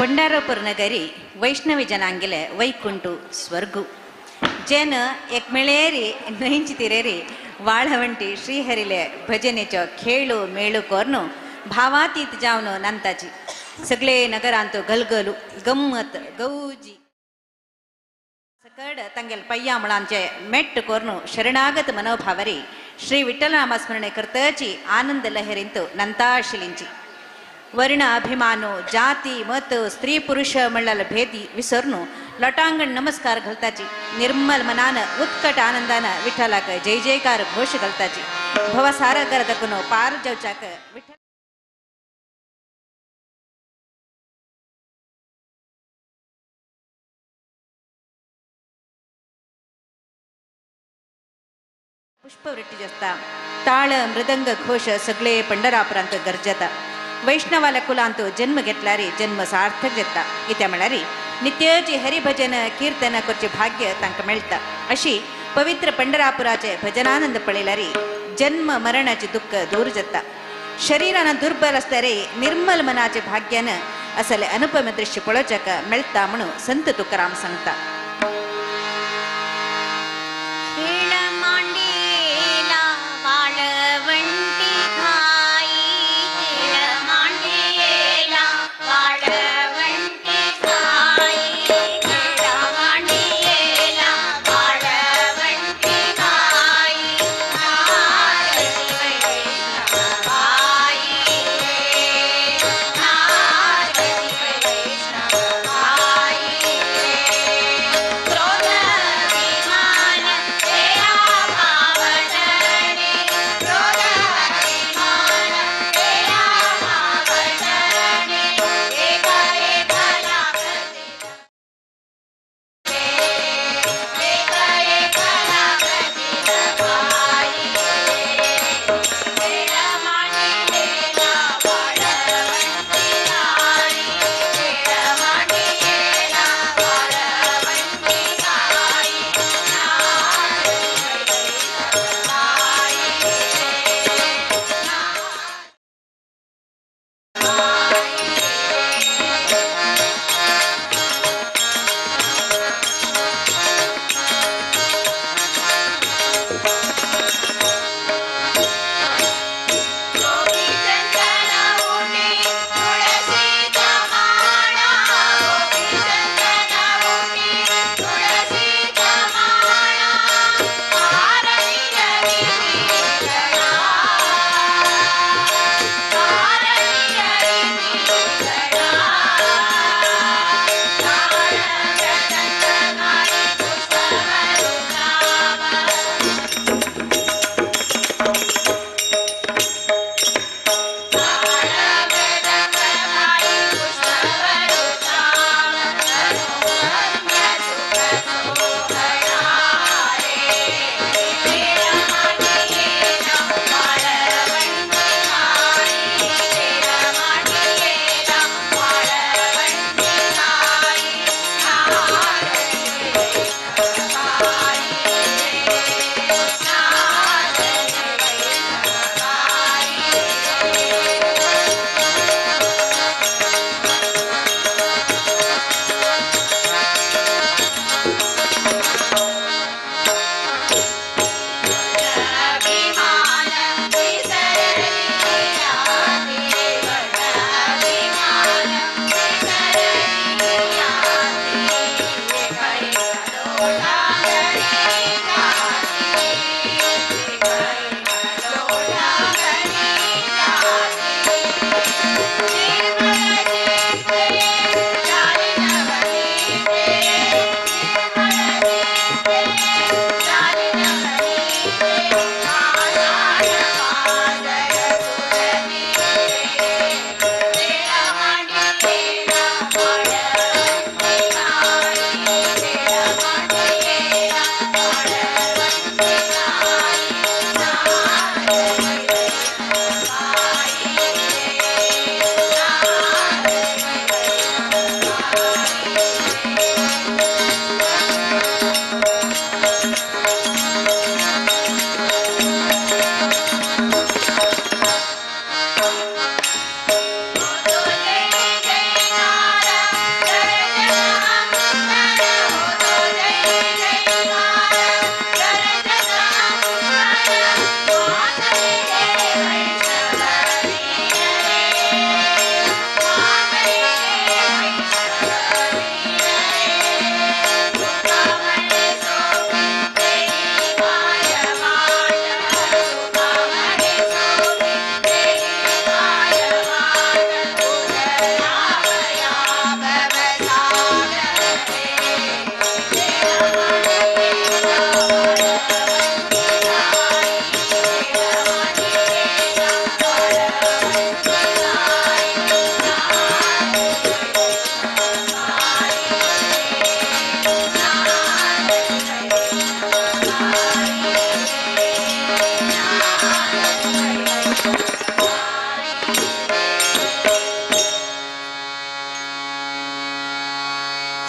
पंढरपूर नगरी वैष्णवी जनांगेले वैकुंठू स्वर्गू जेन एक मेळेरी न्हंयची तिरेरी वाळवंटी श्रीहरिले भजनेचो खेळू मेळू कोर्नु भावातीत जावन नांताची सगळे नगरांत गलगलू गम्मत गौजी सकड तांगेल पय्या मुळांचे मेट्ट कोर्नु शरणागत मनोभावरी श्री विठ्ठलनामस्मरणे करतची आनंद लहरींत नंताशिलिंची वर्ण अभिमानो जाती मत स्त्री पुरुष म्हणल्यार भेदी विसरनु लटांगण नमस्कार घालताची निर्मल मनान उत्कट आनंदान विठ्ठलाक जय जयकार घोष घालताची भवसागर दकून पार जावच्याक विठ्ठल पुष्पवृष्टी जाता ताळ मृदंग घोष सगळे पंढरापुरांत गरजता वैष्णवाला कुलांत जन्म घेतल्यारी जन्म सार्थक जाता कित्या म्हळ्यारी नित्याची हरिभजन कीर्तन करचे भाग्य तांकां मेळटा. अशी पवित्र पंढरापुराचे भजनानंद पळयल्यारी जन्म मरणाचे दुःख दूर जाता. शरीरान दुर्बल आसल्यारी निर्मल मनाचे भाग्यान असले अनुपम दृश्य पळोवच्याक मेळटा म्हणून संत तुकाराम सांगता. Bye.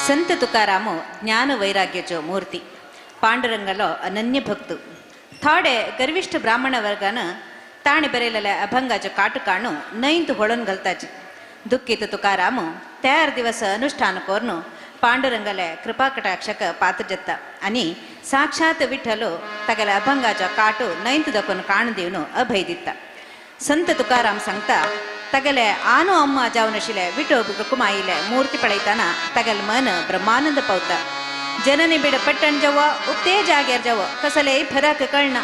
संत तुकारामो ज्ञान वैराग्याचो मूर्ती, पांडुरंगालो अनन्य भक्त. थोडे गर्विष्ठ ब्राह्मण वर्गान ताणे बरयलेल्या अभंगाचो काटू काणू न्हंयंत होळून घालताची. दुःखित तुकारामो तयार दिवस अनुष्ठान करून पांडुरंगाले कृपाकटाक्षक पात्र जत्ता आणि साक्षात विठ्ठलो तागेल्या अभंगाचो काटू न्हंयंत दाखोवन काण दिवन अभय दिता. संत तुकाराम सांगता तागेले आनो अम्मा जावन आशिल्ले विठोब रुकुमाईले मूर्ती पळयतना तागेले मन ब्रह्मानंद पावता. जननी बिड पट्टण जावो उक्ते जाग्यार जावो कसलेय फरक कळना.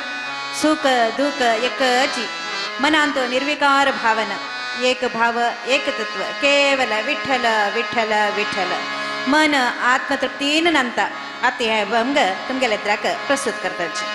सुख दुःख एकची, मनांत निर्विकार भावना, एक भाव एक तत्व, केवल विठ्ठल विठ्ठल विठ्ठल. मन आत्मतृप्तीन नांदता. आतां हे अभंग तुमगेले द्राक प्रस्तुत करताची.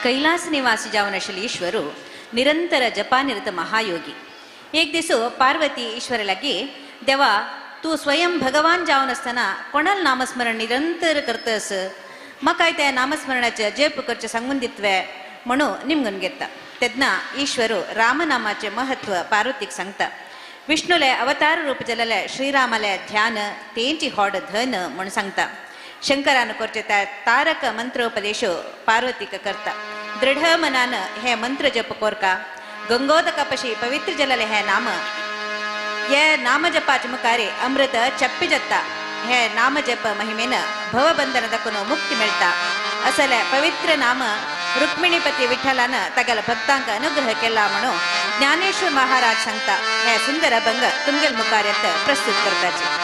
कैलास निवासी जावन आशिल्ले ईश्वरू निरंतर जपानिरत महायोगी. एक दीस पार्वती ईश्वर लागी, देवा तूं स्वयं भगवान जावन आसतना कोणाल नामस्मरण निरंतर करतस, म्हाकाय त्या नामस्मरणाचें जप करचें सांगून दितवे म्हणून निमगून घेता. तेन्ना ईश्वर रामनामाचे महत्व पार्वतीक सांगता. विष्णुले अवतार रूप जलले श्रीरामाले ध्यान तेंची होड धन म्हूण सांगता. शंकरान करचे त्या तारक मंत्रोपदेश पार्वतीक करता. दृढ मनान हे मंत्र जप कोरका गंगोदकपशी पवित्र जलले हे नाम हे नामजपाचे मुखारे अमृत चप्पी जत्ता. हे नामजप महिमेन भवबंधन दकून मुक्ती मेळटा. असले पवित्र नाम रुक्मिणीपती विठ्ठलान तगल भक्तांक अनुग्रह केला म्हणून ज्ञानेश्वर महाराज सांगता. हे सुंदर अभंग तुमगेल मुखार प्रस्तुत करताचे.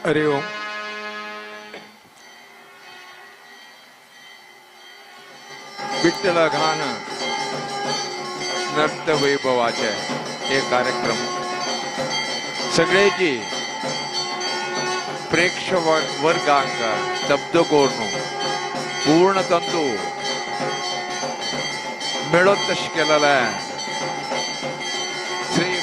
हरि ओम. विठ्ठल गान नर्त वैभवाचे हे कार्यक्रम सगळ्याची प्रेक्षक वर्गांक स्तब्ध करून पूर्ण तंतू मेळत तशें केलेलें श्री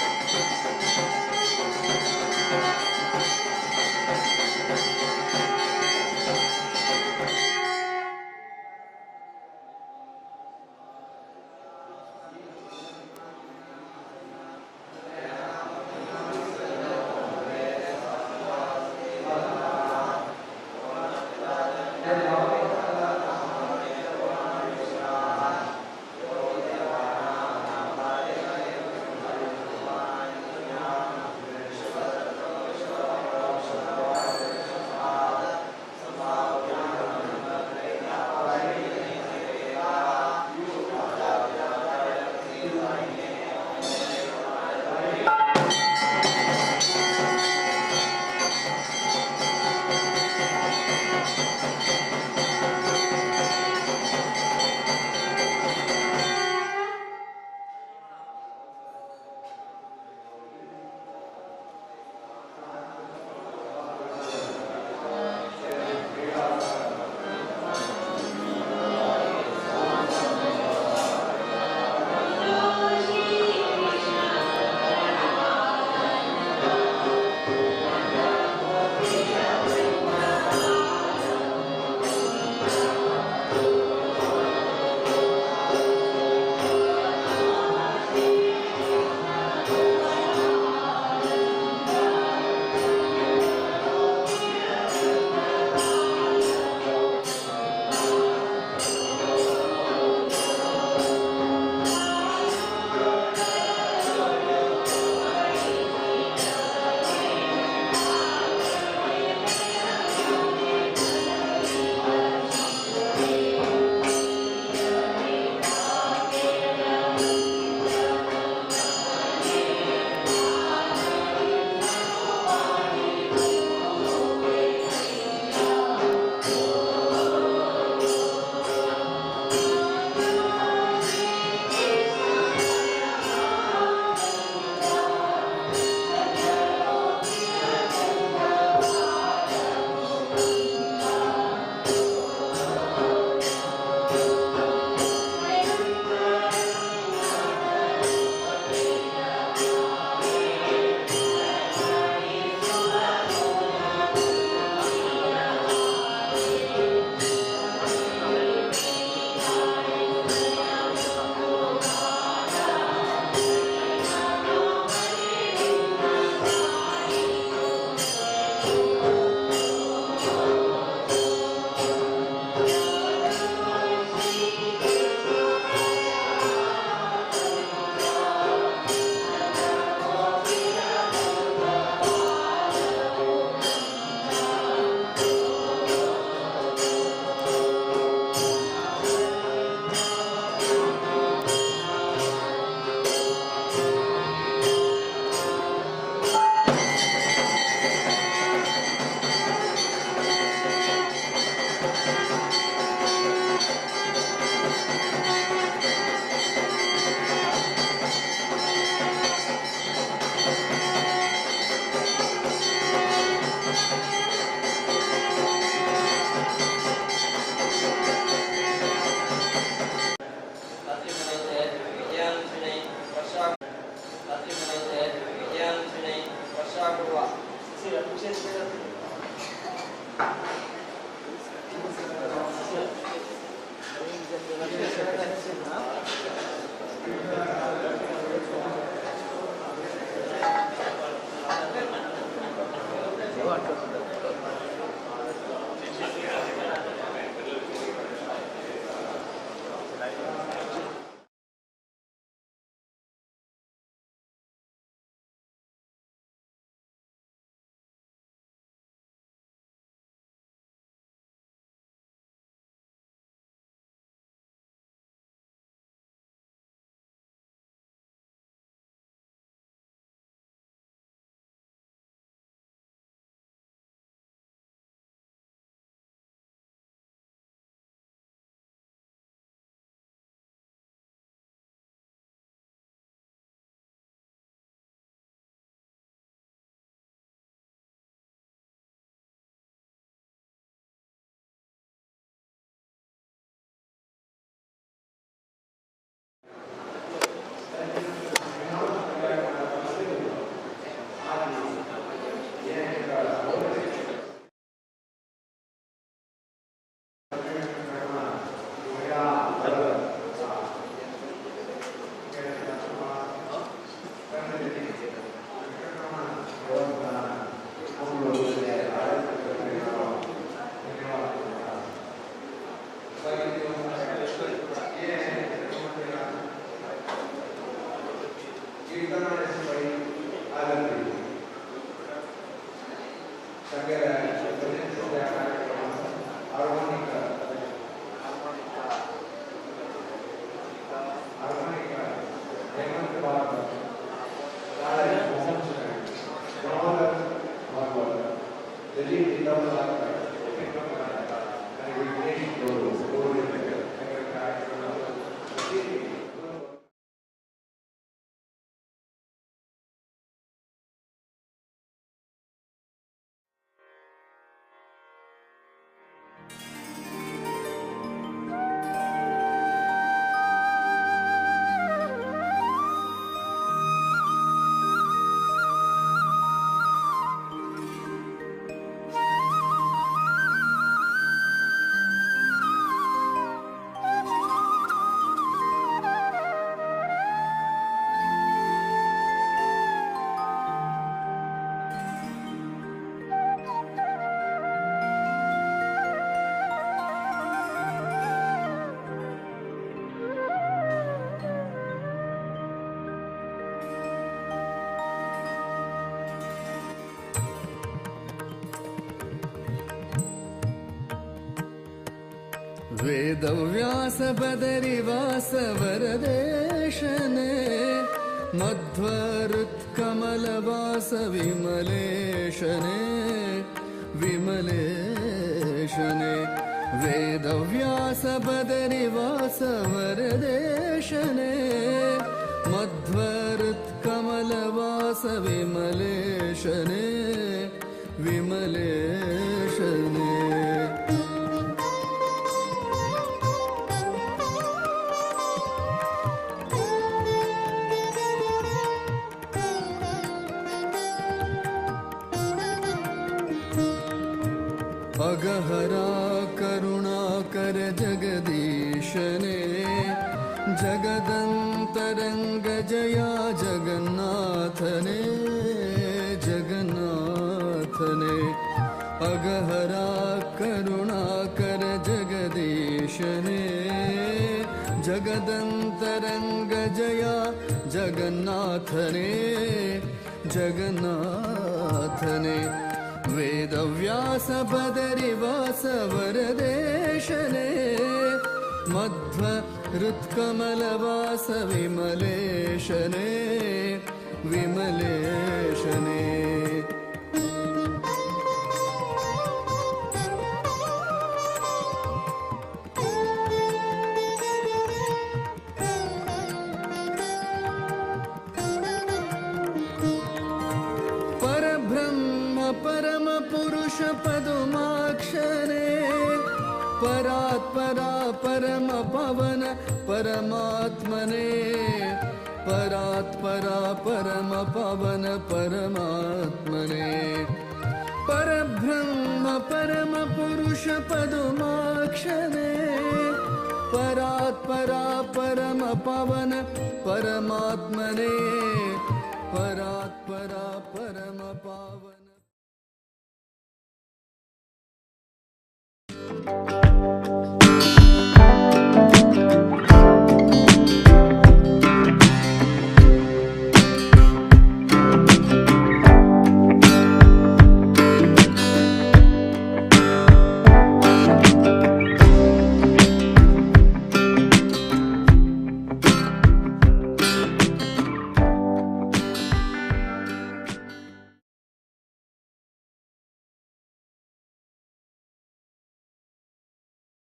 Vedavyasa Badarivasa वरदेशने मध्वहृत्कमलवास विमलेशने विमलेशने वेदव्यास बदरिवास वरदेशने मध्वहृत्कमलवास विमलेशने विमलेशने। अगहरा करुणाकर जगदीशने जगदंतरंग जया जगन्नाथने जगन्नाथने। अगहरा करुणाकर जगदीशने जगदंतरंग जया जगन्नाथने जगन्नाथने। वेदव्यास बदरिवास वरदेशने मध्वहृत्कमलवास विमलेशने विमलेशने। परम पुरुष पदुमाक्षरे परात्परा परम पवन परमात्मने परात्परा परम पवन परमात्मने। परब्रह्म परम पुरुष पदुमाक्षने परात्परा परम पवन परमात्मने परात्परा परम पावन।